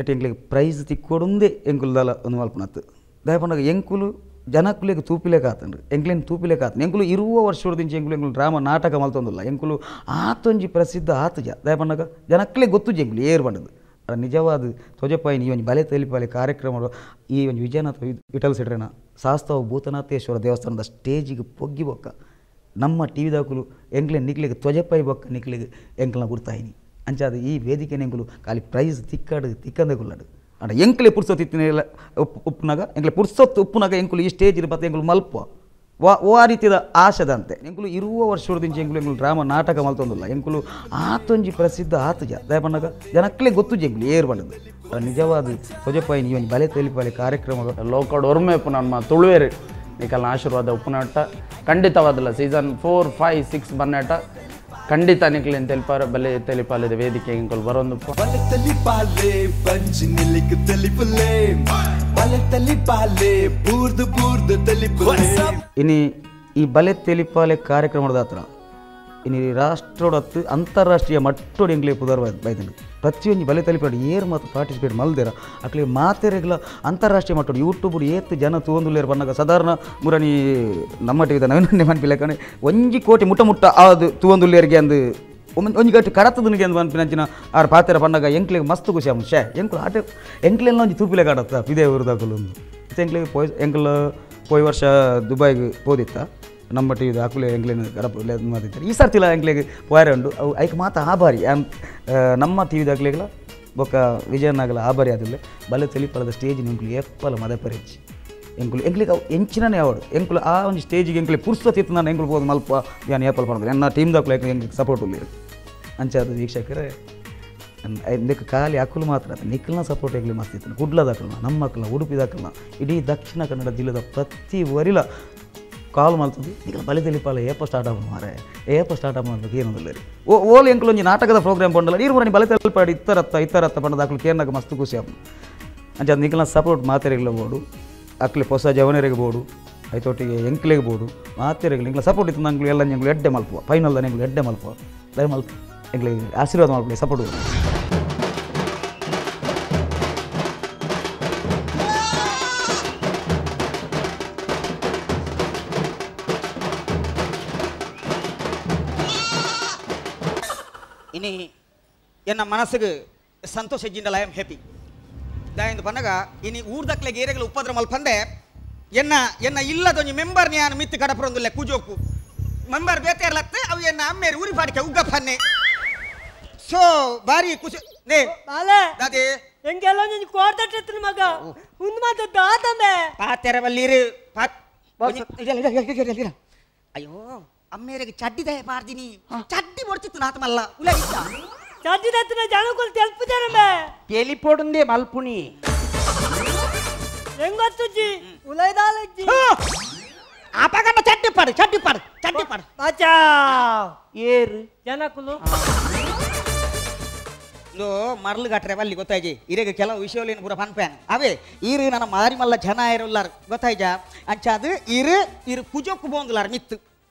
ಎಟ್ ಎಂಕ್ಲೆಗ್ ಪ್ರೈಸ್ ತಿಕ್ಕೊಡುಂದೇ ಎಂಕುಲ್ದಾಲ ಒಂದು ಮಲ್ಪುನತ್ತು ದಯಪಂಡಗ ಎಂಕುಲು ಜನಕುಲೆಗ್ ತೂಪಿಲೇಕ ಆತಂಡ್ರಿ ಎಂಕ್ಲೇನು ತೂಪಿಲೇಕ ಆತನ ಎಂಕುಲು ಇರುವ ವರ್ಷದಿಂದ ಎಂಕುಲು ಎಂಕುಲು ಡ್ರಾಮಾ ನಾಟಕ ಮಲ್ತೊಂದಿಲ್ಲ ಎಂಕುಲು ಆತೊಂಜಿ ಪ್ರಸಿದ್ಧ ಆತಜ ದಯಪಂಡಗ ಜನಕ್ಲೆ ಗೊತ್ತು ಎಂಕುಲು ಏರ್ ಬಂಡದು ನಿಜವಾದ ತೊಜಪಾಯಿನ ಈ ಒಂಜಿ ಬಲೆ ತೆಲಿಪಾಲೆ ಕಾರ್ಯಕ್ರಮ ಈ ಒಂಜಿ ವಿಜಯನಾಥ ವಿಠಲ್ ಸೆಟ್ರನ ಶಾಸ್ತಾವ ಭೂತನಾಥೇಶ್ವರ ದೇವಸ್ಥಾನದ ಸ್ಟೇಜಿಗೆ ಪೊಗ್ಗಿ ಬೊಕ್ಕ ನಮ್ಮ ಟಿ ವಿದಾಕುಲು ಎಂಕ್ಲೆ ನಿಕ್ಲೆಗ್ ತ್ವಜಪಾಯಿ ಬೊಕ್ಕ ನಿಕ್ಲೆಗ್ ಎಂಕ್ಲನ ಗುರ್ತಾಯಿನಿ ಅಂಚಾದ ಈ ವೇದಿಕೆನ ಎಂಕುಲು ಖಾಲಿ ಪ್ರೈಸ್ ತಿಕ್ಕಾಡು ತಿಕ್ಕಂದೆ ಕುಲ್ಲಾಡು ಅಂಡ ಎಂಕ್ಲೆ ಪುರ್ಸೊತ್ತು ಇತ್ತಿನ ಉಪ್ಪುನಾಗ ಎಂಕ್ಲೆ ಪುರ್ಸೊತ್ತು ಉಪ್ಪುನಾಗ ಎಂಕುಲು ಈ ಸ್ಟೇಜ್ ಇರ್ಬತ್ತೆ ಎಂಕುಲು ಮಲ್ಪ ವಾ ಓ ಆ ರೀತಿಯ ಆಶದಂತೆ ಎಂಕುಲು ಇರುವ ವರ್ಷದಿಂದ ಎಂಕುಲು ಎಂಕುಲು ಡ್ರಾಮಾ ನಾಟಕ ಮಲ್ತೊಂದಿಲ್ಲ ಎಂಕುಲು ಆತೊಂಜಿ ಪ್ರಸಿದ್ಧ ಆತಜ ದಯಪಂಡಗ ಜನಕ್ಲೆ ಗೊತ್ತು ಎಂಕುಲು ಏರ್ ಬಂಡದು ನಿಜವಾದ ತೊಜಪಾಯಿನ ಈ ಒಂಜಿ ಬಲೆ ತೆಲಿಪಾಲೆ ಕಾರ್ಯಕ್ರಮ ಲೋಕಡ್ ಒರ್ಮೆ ನಮ್ಮ ತುಳುವೇರು ನಿಕಲ್ನ ಆಶೀರ್ವಾದ ಉಪ್ಪುನಾಟ ಖಂಡಿತವಾದಲ್ಲ ಸೀಸನ್ 4 5 6 ಬನ್ನಾಟ ಖಂಡಿತ ನಿಕ್ಲೇನು ತೆಲಿಪಾರ ಬಲೆ ತೆಲಿಪಾಲಿದ ವೇದಿಕೆ ಎಂಕುಲು ಬರೋದು ಬಲೆ ತೆಲಿಪಾಲೆ ಬಂಜಿ ನಿಲಿಕ್ ತೆಲಿಪುಲೆ ಬಲೆ ತೆಲಿಪಾಲೆ ಬೂರ್ದು ಬೂರ್ದು ತೆಲಿಪುಲೆ. ಇನಿ ಈ ಬಲೆ ತೆಲಿಪಾಲೆ ಕಾರ್ಯಕ್ರಮದ ಹತ್ರ ಇನಿ ರಾಷ್ಟ್ರೋಡತ್ತು ಅಂತಾರಾಷ್ಟ್ರೀಯ ಮಟ್ಟೋಡು ಎಂಗ್ಲೇ ಪುದರ್ ಬೈದಂಡು ಪ್ರತಿಯೊಂದು ಬಲೆ ತೆಲಿಪಾಡು ಏರ್ ಮತ್ತು ಪಾರ್ಟಿಸಿಪೇಟ್ ಮಲ್ದೇರ ಅಕ್ಲೆ ಮಾತೆರೆಗ್ಲ ಅಂತಾರಾಷ್ಟ್ರೀಯ ಮಟ್ಟೋಡು ಯೂಟ್ಯೂಬ್ ಏತ್ ಜನ ತೂವೊಂದುಲ್ಲೇರು ಬನ್ನಾಗ ಸಾಧಾರಣ ಮುರಣಿ ನಮ್ಮ ಟಿವಿದ ನವೀನ ಮನ್ಪಿಲೆಕನೆ ಒಂಜಿ ಕೋಟಿ ಮುಟ್ಟ ಮುಟ್ಟ ಅದು ತೂವೊಂದುಲ್ಲೇರಿಗೆ ಅಂದು ಒಂಜಿ ಗಟ್ಟಿ ಕಡತದನಿಗೆ ಅಂದು ಮನ್ಪಿನಂಚಿನ ಆರು ಪಾತೆರ ಪನ್ನಾಗ ಎಂಕ್ಲೆಗ್ ಮಸ್ತ್ ಖುಷಿ ಆಮ ಶೇ ಎಂಕುಲು ಆಟ ಎಂಕ್ಲೆಲ್ಲ ಒಂಜಿ ತೂಪಿಲೆ ಕಾಡತ್ತ ಇದೇ ಊರುದಾಕಲು ಒಂದು ಎಂಕ್ಲೆಗ್ ಪೋಯ್ ಎಂಕುಲ ಪೋಯ್ ವರ್ಷ ದುಬೈಗೆ ಪೋದಿತ್ತ ನಮ್ಮ ಟಿ ವಿದ ಅಕುಲೆ ಎಂಕ್ಲೇನು ಕಡಪ ಮಾತಿದ್ದಾರೆ ಈ ಸರ್ತಿಲ ಎಂಕ್ಲೆಗ್ ಪೋಯರೆ ಉಂಡು ಅವು ಐಕ್ ಮಾತ ಆಭಾರಿ ನಮ್ಮ ಟಿ ವಿದ ಅಕ್ಲೆಗ್ಲ ಬೊಕ್ಕ ವಿಜಯನಾಗಲ ಆಭಾರಿ ಆದಿಲ್ಲ ಬಲೆ ತೆಲಿಪಲದ ಸ್ಟೇಜ್ ಎಂಕುಲು ಎಪ್ಪಲ ಮದಪರೆಚ್ಚಿ ಎಂಕುಲು ಎಂಕ್ಲಿಗೆ ಅವು ಎಂಚಿನನೇ ಅವಡು ಎಂಕುಲು ಆ ಒಂದು ಸ್ಟೇಜಿಗೆ ಎಂಕ್ಲೆ ಪುರ್ಸೊತ್ತು ಇತ್ತು ನಾನು ಎಂಕುಲು ಪೋದು ಮಲ್ಪ ಯಾನು ಏಪಲ್ ಪಡೋದು ನನ್ನ ಟೀಮ್ದಾಕ್ಲೆ ಎಂಕ್ಲಿಗೆ ಸಪೋರ್ಟ್ ಉಳ್ಳಿರು ಅಂಚಾದ ವೀಕ್ಷಕರೇ ಇಂದಕ್ಕೆ ಖಾಲಿ ಅಕುಲು ಮಾತ್ರ ಅದು ನಿಕ್ಕಲ್ನ ಸಪೋರ್ಟ್ ಎಂಗ್ಲಿ ಮಸ್ತ್ ಇತ್ತು ಕುಡ್ಲದಾಕಲ್ನ ನಮ್ಮ ಮಕ್ಕಳನ್ನ ಉಡುಪಿದಾಕಲ್ನ ಇಡೀ ದಕ್ಷಿಣ ಕನ್ನಡ ಜಿಲ್ಲೆದ ಪ್ರತಿ ವರಿಲ ಕಾಲ್ ಮಲ್ತದ್ದು ನಿಕ್ಕಲ ಬಲಿ ತೆಲಿಪಾಲ ಏಪ ಸ್ಟಾರ್ಟ್ ಆಗ ಮಾರೆ ಏಪ ಸ್ಟಾರ್ಟ್ ಆಗ ಅಂತ ಏನೊಂದಿಲ್ಲ ರೀ ಓ ಓಲ್ ಎಂಕುಲು ಒಂಜಿ ನಾಟಕದ ಪ್ರೋಗ್ರಾಮ್ ಪಂಡಲ್ಲ ನೀರು ಮುರಣಿ ಬಲೆ ತೆಲಿಪಾಡಿ ಇತ್ತರತ್ತ ಇತ್ತರತ್ತ ಪಂಡದ ಅಕ್ಲು ಕೇರ್ನಾಗ ಮಸ್ತ್ ಖುಷಿ ಆಪು ಅಂಚ ನಿಕ್ಕಲ್ನ ಸಪೋರ್ಟ್ ಮಾತೆರೆಗ್ಲ ಬೋಡು ಅಕ್ಲೆ ಹೊಸ ಜವನರಿಗೆ ಬೋಡು ಐತೊಟ್ಟಿಗೆ ಎಂಕ್ಲೆಗೆ ಬೋಡು ಮಾತೆರೆಗ್ಲ ಎಂಕ್ಲ ಸಪೋರ್ಟ್ ಇತ್ತು ನಂಗ್ಲು ಎಲ್ಲ ಎಂಕ್ಲು ಎಡ್ಡೆ ಮಲ್ಪುವ ಫೈನಲ್ ಎಂಕ್ಲು ಎಡ್ಡೆ ಮಲ್ಪುವ ದಯ ಮಲ್ಪ ಎಂಕ್ಲಿಗೆ ಆಶೀರ್ವಾದ ಮಲ್ಪಲೆ ಸಪೋರ್ಟ್. ಇನಿ ಎನ್ನ ಮನಸ್ಸಿಗೆ ಸಂತೋಷ ಜಿಂಡಲ್ I am happy ದಾಯಂದು ಪನ್ನಗ ಇನಿ ಊರ್ದಕ್ಲೆ ಗೇರೆಗಳು ಉಪದ್ರ ಮಲ್ಪಂದೆ ಎನ್ನ ಎನ್ನ ಇಲ್ಲದೊಂಜಿ ಮೆಂಬರ್ ನ್ಯಾನು ಮಿತ್ತು ಕಡಪರೊಂದುಲ್ಲೆ ಕೂಜೋಕು ಮೆಂಬರ್ ಬೇತೇರ್ಲತ್ತೆ ಅವು ಎನ್ನ ಅಮ್ಮೇರು ಊರಿ ಪಾಡಿಕೆ ಉಗ್ಗಪ್ಪನ್ನೆ ಸೊ ಬಾರಿ ಖುಷಿ ನೇ ಬಾಲೆ ದಾದೆ ಎಂಗೆಲ್ಲ ನೀನು ಕೋರ್ದಟ್ಟಿರ್ತೀನಿ ಮಗ ಉಂದು ಮಾತ್ರ ದಾತಂಬೆ ಪಾತೆರ ಬಲ್ಲಿರು ಪಾತ್ ಅಯ್ಯೋ ಅಮ್ಮೇರಿಗೆ ಚಡ್ಡಿ ದಯ ಪಾರ್ದಿನಿ ಚಡ್ಡಿ ಬೊಡ್ಚಿತ್ತು ನಾತಮಲ್ಲ ಉಲಗಿತ್ತ ಚಡ್ಡಿ ದತ್ತಿನ ಜನಕುಲ್ ತೆಲ್ಪುಜಾರಂಬೆ ತೆಲಿಪೋಡುಂದೆ ಮಲ್ಪುಣಿ ಹೆಂಗೊತ್ತುಜ್ಜಿ ಉಲೈದಾಲಜ್ಜಿ ಆಪಗಂಡ ಚಡ್ಡಿ ಪಾಡು ಚಡ್ಡಿ ಪಾಡು ಚಡ್ಡಿ ಪಾಡು ಬಚಾವ್ ಏರು ಜನಕುಲು ಇಂದು ಮರಳು ಗಟ್ರೆ ಬಲ್ಲಿ ಗೊತ್ತಾಯ್ಜಿ ಇರೆಗೆ ಕೆಲವು ವಿಷಯಗಳೇನು ಪೂರ ಪನ್ಪ್ಯಾನ್ ಅವೇ ಈರು ನನ್ನ ಮಾರಿ ಮಲ್ಲ ಜನ ಇರುಲ್ಲಾರು ಗೊತ್ತಾಯ್ಜ ಅಂಚಾದು ಇರು ಇರು ಕುಜೊಕ್ಕು ಬೋಂದುಲಾರ ಮಿತ್ತು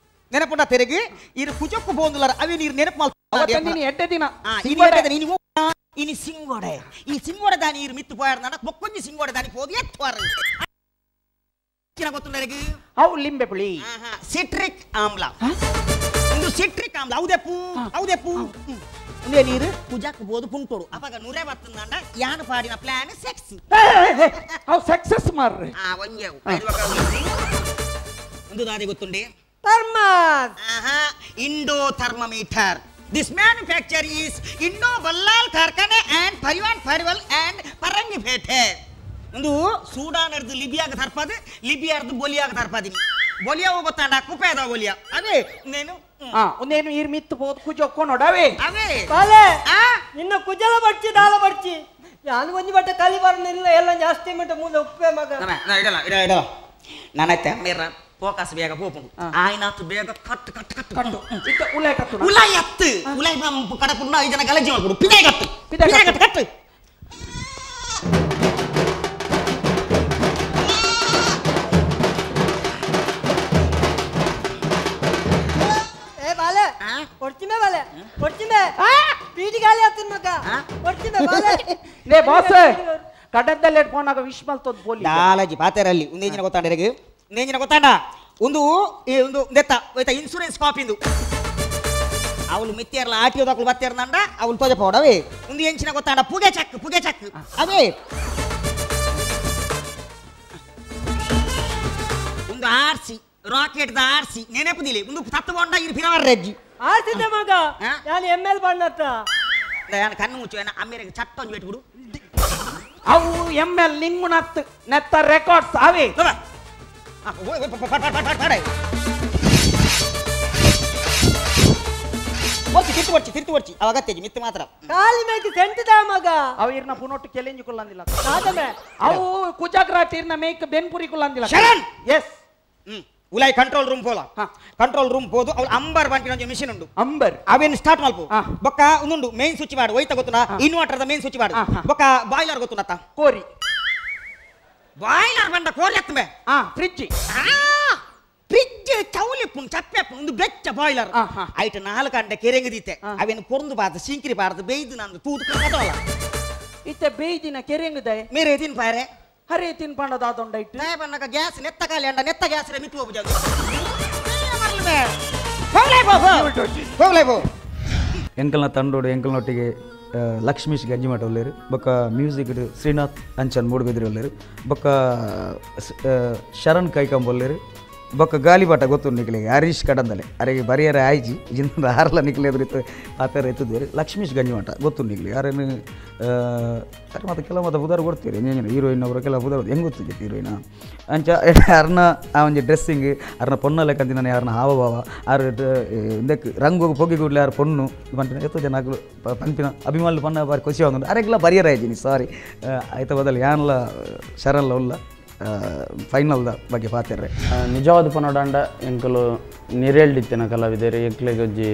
ನೆನಪುಂಡ ತೆರೆಗೆ ಇರು ಕುಜೊಕ್ಕು ಬೋಂದುಲಾರ ಅವೇ ನೀರು ನೆನಪು ನೀನು ಎಡ್ಡೆ ದಿನ ಇನಿ ಸಿಂಗೋಡೆ ಈ ಸಿಂಗೋಡೆ ದಾನಿ ಇರು ಮಿತ್ತು ಪೋಯಾರ ಬೊಕ್ಕೊಂಜಿ ಸಿಂಗೋಡೆ ದಾನಿ ಪೋದು ಎತ್ತುವಾರು ಗೊತ್ತುಂಡರಿಗೆ ಅವು ಲಿಂಬೆ ಪುಳಿ ಸಿಟ್ರಿಕ್ ಆಮ್ಲ ಇಂದು ಸಿಟ್ರಿಕ್ ಆಮ್ಲ ಹೌದೆಪ್ಪು ಹೌದೆಪ್ಪು ఉందే నీరు ಪೂಜಾಕ್ ಬೋದು ಪುಂಟೋಡು ಅವಾಗ ನೂರೇ ಬರ್ತಂದ ಯಾನು ಪಾಡಿನ ಪ್ಲಾನ್ ಸೆಕ್ಸ್ ಅವು ಸಕ್ಸಸ್ ಮಾರ್ರೆ ಆ ಒಂಜೆ ಒಂದು ದಾದಿ ಗೊತ್ತುಂಡೆ thermos Indo thermometer this manufacture is Indo Ballal ಕಾರ್ಖಾನೆ ಅಂಡ್ ಪರಿವಾನ್ ಪರಿವಲ್ ಅಂಡ್ ಪರಂಗಿಪೇಟೆ ಒಂದು ಸೂಡಾನ್ ಅರ್ದು ಲಿಬಿಯಾಗ ತರ್ಪಾದು ಲಿಬಿಯಾ ಅರ್ದು ಬೊಲಿಯಾಗ ತರ್ಪಾದಿನಿ ಬೊಲಿಯಾ ಗೊತ್ತಾಂಡ ಕುಪೇದ ಬೊಲಿಯಾ ಅವೇ ನೇನು ಒಂದೇನು ಈರ್ ಮಿತ್ತು ಬೋದು ಕುಜೊಕ್ಕೊ ನೋಡವೇ ಅವೇ ಬಾಲೆ ನಿನ್ನ ಕುಜಲ ಬಡ್ಚಿ ದಾಲ ಬಡ್ಚಿ ಯಾನು ಒಂಜಿ ಬಟ್ಟೆ ಕಲಿ ಬರಲಿಲ್ಲ ಎಲ್ಲ ಜಾಸ್ತಿ ಮಿಂಟ ಮುಂದೆ ಉಪ್ಪೆ ಮಗ ಇಡಲ್ಲ ಇಡ ಇಡಲ್ಲ ನಾನೈತೆ ಮೇರ ಫೋಕಸ್ ಬೇಗ ಪೋಪುಂಡು ಆಯ್ನಾತು ಬೇಗ ಕಟ್ಟು ಕಟ್ಟು ಕಟ್ಟು ಕಟ್ಟು ಇತ್ತ ಉಲೈ ಕಟ್ಟು ಉಲೈ ಅತ್ತು ಉಲೈ ಕಡಪುಂಡ ಐದು ಜನ ಗಲಜಿ ಮಾಡ್ಬಿಡು ಪಿದೆ ಕಟ್ಟು ಪಿದೆ ಕಟ್ಟು ಕಟ್ಟು ಕೊಡ್ತಿಮೆ ಬಾಲೆ ಕೊಡ್ತಿಮೆ ಪೀಟಿ ಗಾಲಿ ಆಗ್ತೀನಿ ಮಗ ಕೊಡ್ತಿಮೆ ಬಾಲೆ ಲೇ ಬಾಸ್ ಕಡದಲ್ಲೇ ಫೋನ್ ಆಗ ವಿಶ್ ಮಲ್ತೊಂದು ಪೋಲಿ ದಾಲಜಿ ಪಾತೆರಲ್ಲಿ ಒಂದೇಜಿನ ಗೊತ್ತಾಂಡ ಎರೆಗೆ ಒಂದೇಜಿನ ಗೊತ್ತಾಂಡ ಒಂದು ಒಂದು ದೆತ್ತ ಹೋಯ್ತಾ ಇನ್ಸೂರೆನ್ಸ್ ಕಾಪಿಂದು ಅವಳು ಮಿತ್ತಿಯರ್ಲ ಆಟಿಯೋದಕ್ಕಳು ಬತ್ತಿರ್ನಂಡ ಅವಳು ತೋಜ ಪೋಡವೇ ಒಂದು ಎಂಚಿನ ಗೊತ್ತಾಂಡ ಪುಗೆ ಚಕ್ ಪುಗೆ ಚಕ್ ಅವೇ ಒಂದು ಆರ್ಸಿ ರಾಕೆಟ್ the RC ನೆನಪುದಿಲ್ಲ ಒಂದು ತತ್ವೊಂಡ ಇರು ಫಿರವರ್ ರೆಜ್ಜಿ ಆರ್ಸಿದೆ ಮಗ ನಾನು ಎಮ್ ಎಲ್ ಬಣ್ಣತ್ತ ನಾನು ಕಣ್ಣು ಮುಚ್ಚು ಏನ ಅಮ್ಮೇರಿಗೆ ಚಟ್ಟೊಂದು ಬಿಟ್ಬಿಡು ಅವು ಎಮ್ ಎಲ್ ನಿಂಗುಣತ್ ನೆತ್ತ ರೆಕಾರ್ಡ್ಸ್ ಅವೇ ತಿರ್ತು ಒಡ್ಚಿ ತಿರ್ತು ಒಡ್ಚಿ ಅವಾಗ ತೆಗಿ ಮಿತ್ತು ಮಾತ್ರ ಕಾಲಿ ಮೇಕಿ ಸೆಂಟಿದ ಮಗ ಅವು ಇರ್ನ ಪುನೊಟ್ಟು ಕೆಲೆಂಜಿ ಕುಲ್ಲಂದಿಲ್ಲ ಅವು ಕುಜಾಗ್ರಾಟ್ ಇರ್ನ ಮೇಕ್ ಬೆನ್ಪುರಿ ಕುಲ್ಲಂದಿಲ್ಲ ಶರಣ್ ಎಸ್ ಉಲಾಯ್ ಕಂಟ್ರೋಲ್ ರೂಮ್ ಪೋಲ ಕಂಟ್ರೋಲ್ ರೂಮ್ ಪೋದು ಅವಳು ಅಂಬರ್ ಬಂಟಿನ ಒಂಜಿ ಮಿಷಿನ್ ಉಂಡು ಅಂಬರ್ ಅವೇನು ಸ್ಟಾರ್ಟ್ ಮಲ್ಪು ಬೊಕ್ಕ ಒಂದುಂಡು ಮೇನ್ ಸ್ವಿಚ್ ಮಾಡು ಒಯ್ತ ಗೊತ್ತುನಾ ಇನ್ವರ್ಟರ್ the main switch ಮಾಡು ಬೊಕ್ಕ ಬಾಯ್ಲರ್ ಗೊತ್ತುನತ್ತ ಕೋರಿ ಬಾಯ್ಲರ್ ಬಂಡ ಕೋರಿ ಅತ್ತಂಬೆ ಫ್ರಿಡ್ಜ್ ಫ್ರಿಡ್ಜ್ ಚೌಲಿ ಪುಣ್ ಚಪ್ಪೆ ಒಂದು ಬೆಚ್ಚ ಬಾಯ್ಲರ್ ಐಟ್ ನಾಲ್ಕು ಗಂಟೆ ಕೆರೆಂಗದಿತ್ತೆ ಅವೇನು ಕೊರಂದು ಬಾರ್ದು ಸಿಂಕಿರಿ ಬಾರ್ದು ಬೇಯ್ದು ನಂದು ತೂದು ಕದವಲ್ಲ ಇತ್ತೆ ಬೇಯ್ದಿನ ಕೆರೆಂಗದೆ ಮೇರೆ ತಿನ್ ಪಾರೆ ಹರೇ ತಿನ್ ಪಂಡದಾದೊಂಡ ಇಟ್ಟು ನೇ ಬನ್ನಕ ಗ್ಯಾಸ್ ನೆತ್ತ ಕಾಲಿ ಅಂಡ ನೆತ್ತ ಗ್ಯಾಸ್ ರೆ ಮಿತ್ತು ಹೋಗು ಎಂಕಲ್ನ ತಂಡೋಡು ಎಂಕಲ್ನೊಟ್ಟಿಗೆ ಲಕ್ಷ್ಮೀಶ್ ಗಂಜಿಮಠ ಒಲ್ಲೇರು ಬೊಕ್ಕ ಮ್ಯೂಸಿಕ್ ಶ್ರೀನಾಥ್ ಅಂಚನ್ ಮೂಡುಬಿದ್ರಿ ಒಲ್ಲೇರು ಬೊಕ್ಕ ಶರಣ್ ಕೈಕಂಬ ಒಲ್ಲೇರು ಬೊಕ್ಕ ಗಾಲಿಪಾಟ ಗೊತ್ತು ನಿಕ್ಲಿಗೆ ಹರೀಶ್ ಕಡಂದಲೆ ಅರೆಗೆ ಬರಿಯರ ಆಯ್ಜಿ ಜಿಂದ ಆರ್ಲ ನಿಕ್ಲೆ ಎದುರಿತ್ತು ಆತರ ಎತ್ತುದೇರು ಲಕ್ಷ್ಮೀಶ್ ಗಂಜಿಮಠ ಗೊತ್ತು ನಿಕ್ಲಿ ಯಾರೇನು ಅರೆ ಮತ್ತು ಕೆಲವು ಮತ್ತು ಪುದಾರು ಕೊಡ್ತೀರಿ ಏನೇನು ಹೀರೋಯಿನ್ ಅವರು ಕೆಲವು ಪುದಾರು ಹೆಂಗೆ ಗೊತ್ತಿದ್ದೆ ಹೀರೋಯಿನ ಅಂಚ ಅರ್ನ ಆ ಒಂಜಿ ಡ್ರೆಸ್ಸಿಂಗ್ ಅರ್ನ ಪೊಣ್ಣ ಲೆಕ್ಕಂತಿ ನಾನು ಯಾರನ್ನ ಹಾವಭಾವ ಆರು ಇಂದಕ್ಕೆ ರಂಗು ಪೊಗಿ ಕೂಡಲೇ ಯಾರು ಪೊಣ್ಣು ಪಂಪಿನ ಎತ್ತು ಜನ ಪಂಪಿನ ಅಭಿಮಾನಿ ಪಣ್ಣ ಬಾರಿ ಖುಷಿ ಆಗೊಂಡು ಅರೆಗೆಲ್ಲ ಬರಿಯರ ಆಯ್ಜಿನಿ ಸಾರಿ ಆಯ್ತ ಬದಲು ಯಾನ್ಲ ಶರನ್ಲ ಉಲ್ಲ ಫೈನಲ್ the ಬಗ್ಗೆ ಪಾತೆರ್ರೆ ನಿಜವಾದ ಪನೋಡಾಂಡ ಎಂಕಲು ನಿರೇಳ್ಡಿತ್ತಿನ ಕಲಾವಿದರು ಎಂಕ್ಲೆಗ್ ಒಂಜಿ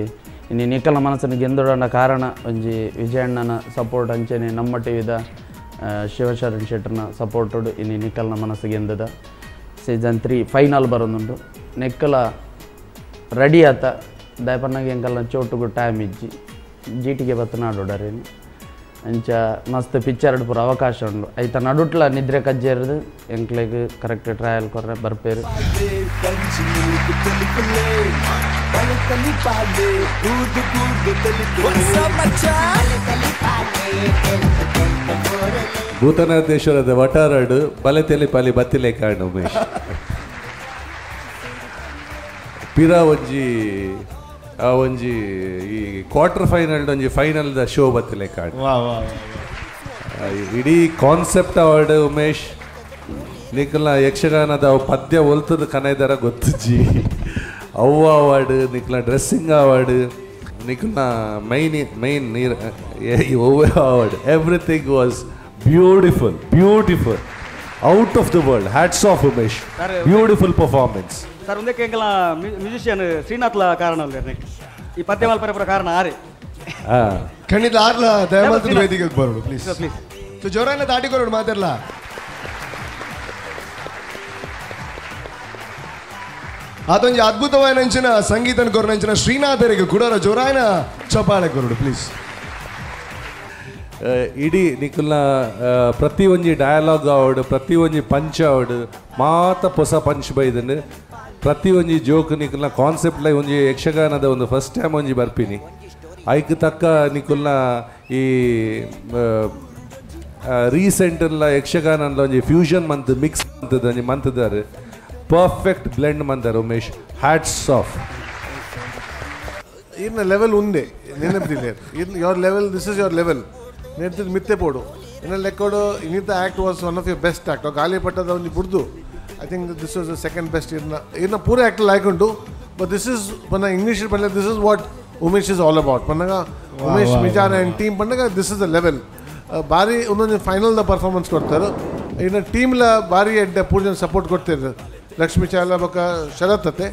ಇನಿ ನಿಕಲ ಮನಸ್ಸನ್ನು ಗೆಂದೊಡಂಡ ಕಾರಣ ಒಂಜಿ ವಿಜಯಣ್ಣನ ಸಪೋರ್ಟ್ ಅಂಚನೆ ನಮ್ಮ ಟಿವಿದ ಶಿವಶರಣ್ ಶೆಟ್ಟರ್ನ ಸಪೋರ್ಟುಡು ಇನಿ ನಿಕಲ್ನ ಮನಸ್ಸು ಗೆಂದದ ಸೀಸನ್ 3 ಫೈನಲ್ ಬರೋದುಂಡು ನೆಕ್ಕಲ ರೆಡಿ ಆತ ದಯಪನ್ನಾಗ ಎಂಕಲ್ನ ಚೋಟುಗು ಟೈಮ್ ಇಜ್ಜಿ ಜೀಟಿಗೆ ಬತ್ತು ನಾಡೋಡರೇನು ಅಂಚ ಮಸ್ತ್ ಪಿಕ್ಚರ್ ಪೂರ ಅವಕಾಶ ಉಂಡು ಐತ ನಡುಟ್ಲ ನಿದ್ರೆ ಕಜ್ಜೇರ್ದು ಎಂಕ್ಲೆಗ್ ಕರೆಕ್ಟ್ ಟ್ರಯಲ್ ಕೊರ್ರೆ ಬರ್ಪೇರು ಭೂತನಾಥೇಶ್ವರದ ವಟಾರಡು ಬಲೆ ಪಾಲಿ ಬತ್ತಿಲೆ ಕಾಣು ಉಮೇಶ್ ಪಿರ ಒಂಜಿ ಆ ಒಂಜಿ ಈ ಕ್ವಾರ್ಟರ್ ಫೈನಲ್ ಒಂಜಿ ಫೈನಲ್ the show ಬತ್ತಿಲೆ ಕಾರ್ಡ್ ಇಡೀ ಕಾನ್ಸೆಪ್ಟ್ ಅವಾರ್ಡ್ ಉಮೇಶ್ ನಿಖಲ್ನ ಯಕ್ಷಗಾನದ ಅವು ಪದ್ಯ ಒಲ್ತದ ಕನೈದಾರ ಗೊತ್ತುಜ್ಜಿ ಅವು ಅವಾರ್ಡ್ ನಿಖಲ್ನ ಡ್ರೆಸ್ಸಿಂಗ್ ಅವಾರ್ಡ್ ನಿಖಲ್ನ ಮೈನ್ ಮೈನ್ ನೀರು ಒವ್ವೇ award everything was beautiful beautiful out of the world. Hats off Umesh, beautiful performance. Sir ಒಂದಕ್ಕೆ ಎಂಕಲ ಮ್ಯೂಸಿಷಿಯನ್ ಶ್ರೀನಾಥ್ಲ ಕಾರಣ ಅಲ್ಲ ಈ ಪದ್ಯ ಮಲ್ಪರೆ ಕಾರಣ ಆರೆ ಖಂಡಿತ ಆರ್ಲ ದಯಮಾಲ್ತದ ವೇದಿಕೆಗೆ ಬರೋಡು ಪ್ಲೀಸ್ ಪ್ಲೀಸ್. ಸೊ ಜೋರಾನ ದಾಟಿ ಕೊರೋಡು ಮಾತಾಡಲ್ಲ. ಅದೊಂದು ಅದ್ಭುತವಾದ ಸಂಗೀತನ ಕೊರನಂಚಿನ ಶ್ರೀನಾಥರಿಗೆ ಕೂಡ ಜೋರಾಯನ ಚಪಾಳೆ ಕೊರೋಡು ಪ್ಲೀಸ್. ಇಡೀ ನಿಖಲ್ನ ಪ್ರತಿ ಒಂಜಿ ಡಯಲಾಗ್ ಆವಡ್ ಪ್ರತಿ ಒಂಜಿ ಪಂಚ್ ಆವಡ್ ಮಾತ ಹೊಸ ಪಂಚ್ ಬೈದನ್ನು ಪ್ರತಿ ಒಂಜಿ ಜೋಕ್ ನಿಖಲ್ನ ಕಾನ್ಸೆಪ್ಟ್ ಲೈ ಒಂಜಿ ಯಕ್ಷಗಾನದ ಒಂದು ಫಸ್ಟ್ ಟೈಮ್ ಒಂಜಿ ಬರ್ಪಿನಿ ಐಕ್ ತಕ್ಕ ನಿಖಲ್ನ ಈ ರೀಸೆಂಟ್ ಯಕ್ಷಗಾನ ಒಂಜಿ ಫ್ಯೂಷನ್ ಮಂತ್ ಮಿಕ್ಸ್ ಮಂತದ ಒಂಜಿ ಮಂತದಾರೆ ಪರ್ಫೆಕ್ಟ್ ಬ್ಲೆಂಡ್ ಮಂತಾರೆ ಉಮೇಶ್. Hats off. ಇನ್ನ ಲೆವೆಲ್ ಉಂದೆ ನೆನಪಿಲ್ಲ your level, this is your level ನೆನ್ತಿದ್ದು ಮಿತ್ತೆ ಪೋಡು ಇನ್ನ ಲೆಕ್ಕೋಡು ಇನ್ನಿತ act was one of your best act. ಗಾಲಿಪಟ್ಟದ ಒಂದು ಬುಡ್ದು I think this was the second best. ಇನ್ನ ಇನ್ನ ಪೂರ ಆ್ಯಕ್ಟ್ ಲಾಯ್ಕೊಂಡು ಬಟ್ this is ಪನ್ನ ಇಂಗ್ಲೀಷ್ ಪನ್ನ this is what Umesh is all about ಪನ್ನಗ ಉಮೇಶ್ ಮಿಜಾರ್ ಆ್ಯಂಡ್ ಟೀಮ್ ಪನ್ನಗ this is the level. ಬಾರಿ ಒಂದೊಂದು ಫೈನಲ್ the performance ಕೊಡ್ತಾರೆ. ಇನ್ನು ಟೀಮ್ಲ ಬಾರಿ ಎಡ್ಡೆ ಪೂರ್ಣ ಸಪೋರ್ಟ್ ಕೊಡ್ತಿದ್ರು. ಲಕ್ಷ್ಮೀ ಚಾಲ ಬೊಕ್ಕ ಶರತ್ ಅತ್ತೆ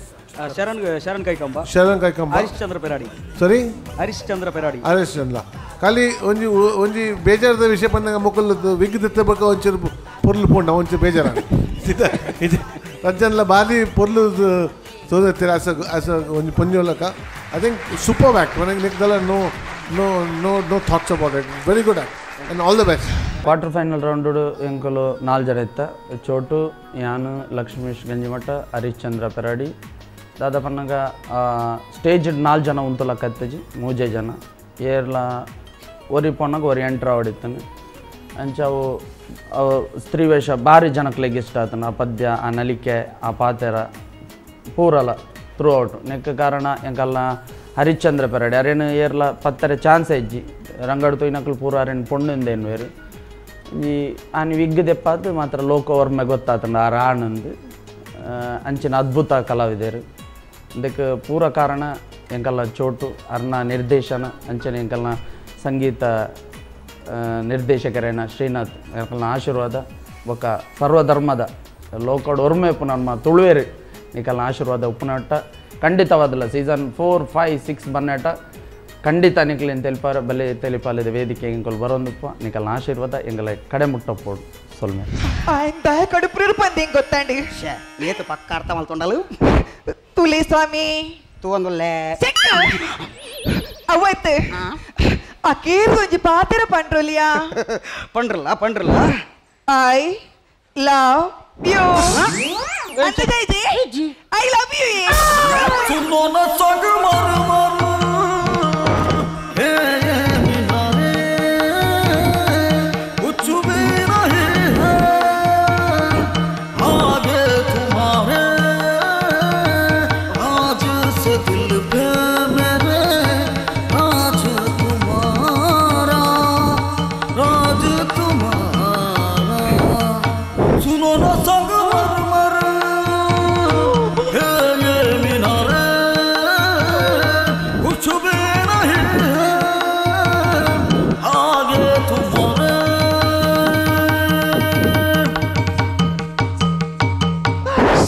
ಶರಣ್ ಶರಣ್ ಕೈಕಂಬ ಶರಣ್ ಕೈಕಂಬ ಹರಿಶ್ಚಂದ್ರ ಪೆರಾಡಿ ಸರಿ ಹರಿಶ್ಚಂದ್ರ ಪೆರಾಡಿ ಹರಿಶ್ಚಂದ್ರ ಖಾಲಿ ಒಂಜಿ ಒಂಜಿ ಬೇಜಾರದ ವಿಷಯ ಪಂದಾಗ ಮೊಕ್ಕಲು ವಿಗ್ ದಿತ್ತ ಬೊಕ್ಕ ಒಂಚೂರು ಪೊರ್ಲು ಪೋಂಡ ಒಂಚೂರು ಬೇಜಾರ ರಜ್ಜನ್ಲ ಬಾರಿ ಪೊರ್ಲು ತೋದಿತ್ತೀರ ಆಸ್ ಆಸ್ ಒಂಜಿ ಪೊಂಜೋಲಕ. I think super act ಮನೆಗೆ ನಿಕ್ದಲ್ಲ no no no no thoughts about it. Very good act and all the best. Quarter final round ಎಂಕಲು ನಾಲ್ಕು ಜನ ಇತ್ತ ಚೋಟು ಯಾನು ಲಕ್ಷ್ಮೀಶ್ ಗಂಜಿಮಠ ಹರಿಶ್ಚಂದ್ರ ಪೆರಾಡಿ ದಾದ ಪನ್ನಗ ಸ್ಟೇಜ್ ನಾಲ್ಕು ಜನ ಉಂತುಲ ಕತ್ತಜಿ ಮೂಜೆ ಜನ ಏರ್ಲ ಒರಿ ಪೊನ್ನಗ ಒರಿ ಎಂಟ್ರ ಹೊಡಿತಾನೆ ಅಂಚ ಅವು ಸ್ತ್ರೀ ವೇಷ ಭಾರಿ ಜನಕ್ಲೆಗ್ ಇಷ್ಟ ಆತನ ಆ ಪದ್ಯ ಆ ನಲಿಕೆ ಆ ಪಾತೆರ ಪೂರಲ ಥ್ರೂ ಔಟ್ ನೆಕ್ಕ ಕಾರಣ ಎಂಕಲ್ನ ಹರಿಶ್ಚಂದ್ರ ಪೆರಾಡಿ ಅರೇನು ಏರ್ಲ ಪತ್ತರೆ ಚಾನ್ಸ್ ಇಜ್ಜಿ ರಂಗಡು ತೊಯ್ನಕ್ಲು ಪೂರ ಅರೇನು ಪೊಣ್ಣುಂದೇನು ಬೇರೆ ಈ ಆನಿ ವಿಗ್ ದೆಪ್ಪಾತು ಮಾತ್ರ ಲೋಕವರ್ಮೆ ಗೊತ್ತಾತಂಡ ಆ ರಾಣಂದು ಅಂಚಿನ ಅದ್ಭುತ ಕಲಾವಿದರು. ಅದಕ್ಕೆ ಪೂರ ಕಾರಣ ಎಂಕಲ್ನ ಚೋಟು ಅರ್ನ ನಿರ್ದೇಶನ ಅಂಚನೆ ಎಂಕಲ್ನ ಸಂಗೀತ ನಿರ್ದೇಶಕರೇನ ಶ್ರೀನಾಥ್ ಎಂಕಲ್ನ ಆಶೀರ್ವಾದ ಬೊಕ್ಕ ಸರ್ವಧರ್ಮದ ಲೋಕಡ್ ಒರ್ಮೆ ನಮ್ಮ ತುಳುವೇರು ನಿಕಲ್ನ ಆಶೀರ್ವಾದ ಉಪ್ಪುನಟ್ಟ ಖಂಡಿತವಾದಲ್ಲ ಸೀಸನ್ 4, 5, 6 ಬನ್ನಟ ಖಂಡಿತ ನಿಕ್ಲೇನು ತೆಲಿಪಾರ ಬಲೆ ತೆಲಿಪಾಲಿದ ವೇದಿಕೆ ಎಂಕಲ್ ಬರೋಂದುಪ್ಪ ನಿಕಲ್ನ ಆಶೀರ್ವಾದ ಎಂಗಲ ಕಡೆ ಮುಟ್ಟಪ್ಪೋಡು ಸೊಲ್ಮೆ. ಕಡುಪು ಗೊತ್ತಾಂಡಿ ಏತು ಪಕ್ಕ ಅರ್ಥ ಮಲ್ತೊಂಡಲು ತುಲಿ ಸ್ವಾಮಿ ತೂವೊಂದುಲ್ಲೆ ಅವತ್ತು ಅಕೇರ್ದು ಒಂಜಿ ಪಾತೆರ ಪಂಡ್ರೊಲಿಯಾ ಪಂಡ್ರಲ್ಲ ಪಂಡ್ರಲ್ಲ I love you I love you. ಸುನೋ ನ ಸಂಗ ಮರ್ ಮರ್ ಹೇ ಮಿನಾರೆ ಕುಛ್ ಭೀ ನಹೀ ಹೈ ಆಗೆ ತುಮಾರೆ ರಾಜ ಸೆ ದಿಲ್ ಪೆ ಮೇರೆ ರಾಜ ತುಮಾರಾ ರಾಜ ತುಮಾರಾ ಸುನೋ ನ ಸಂಗ ಮರ್ ಮರ್ ಹೇ ಮಿನಾರೆ ಕುಛ್ ಭೀ ನಹೀ ಆಗೆ ತುಮಾರೆ.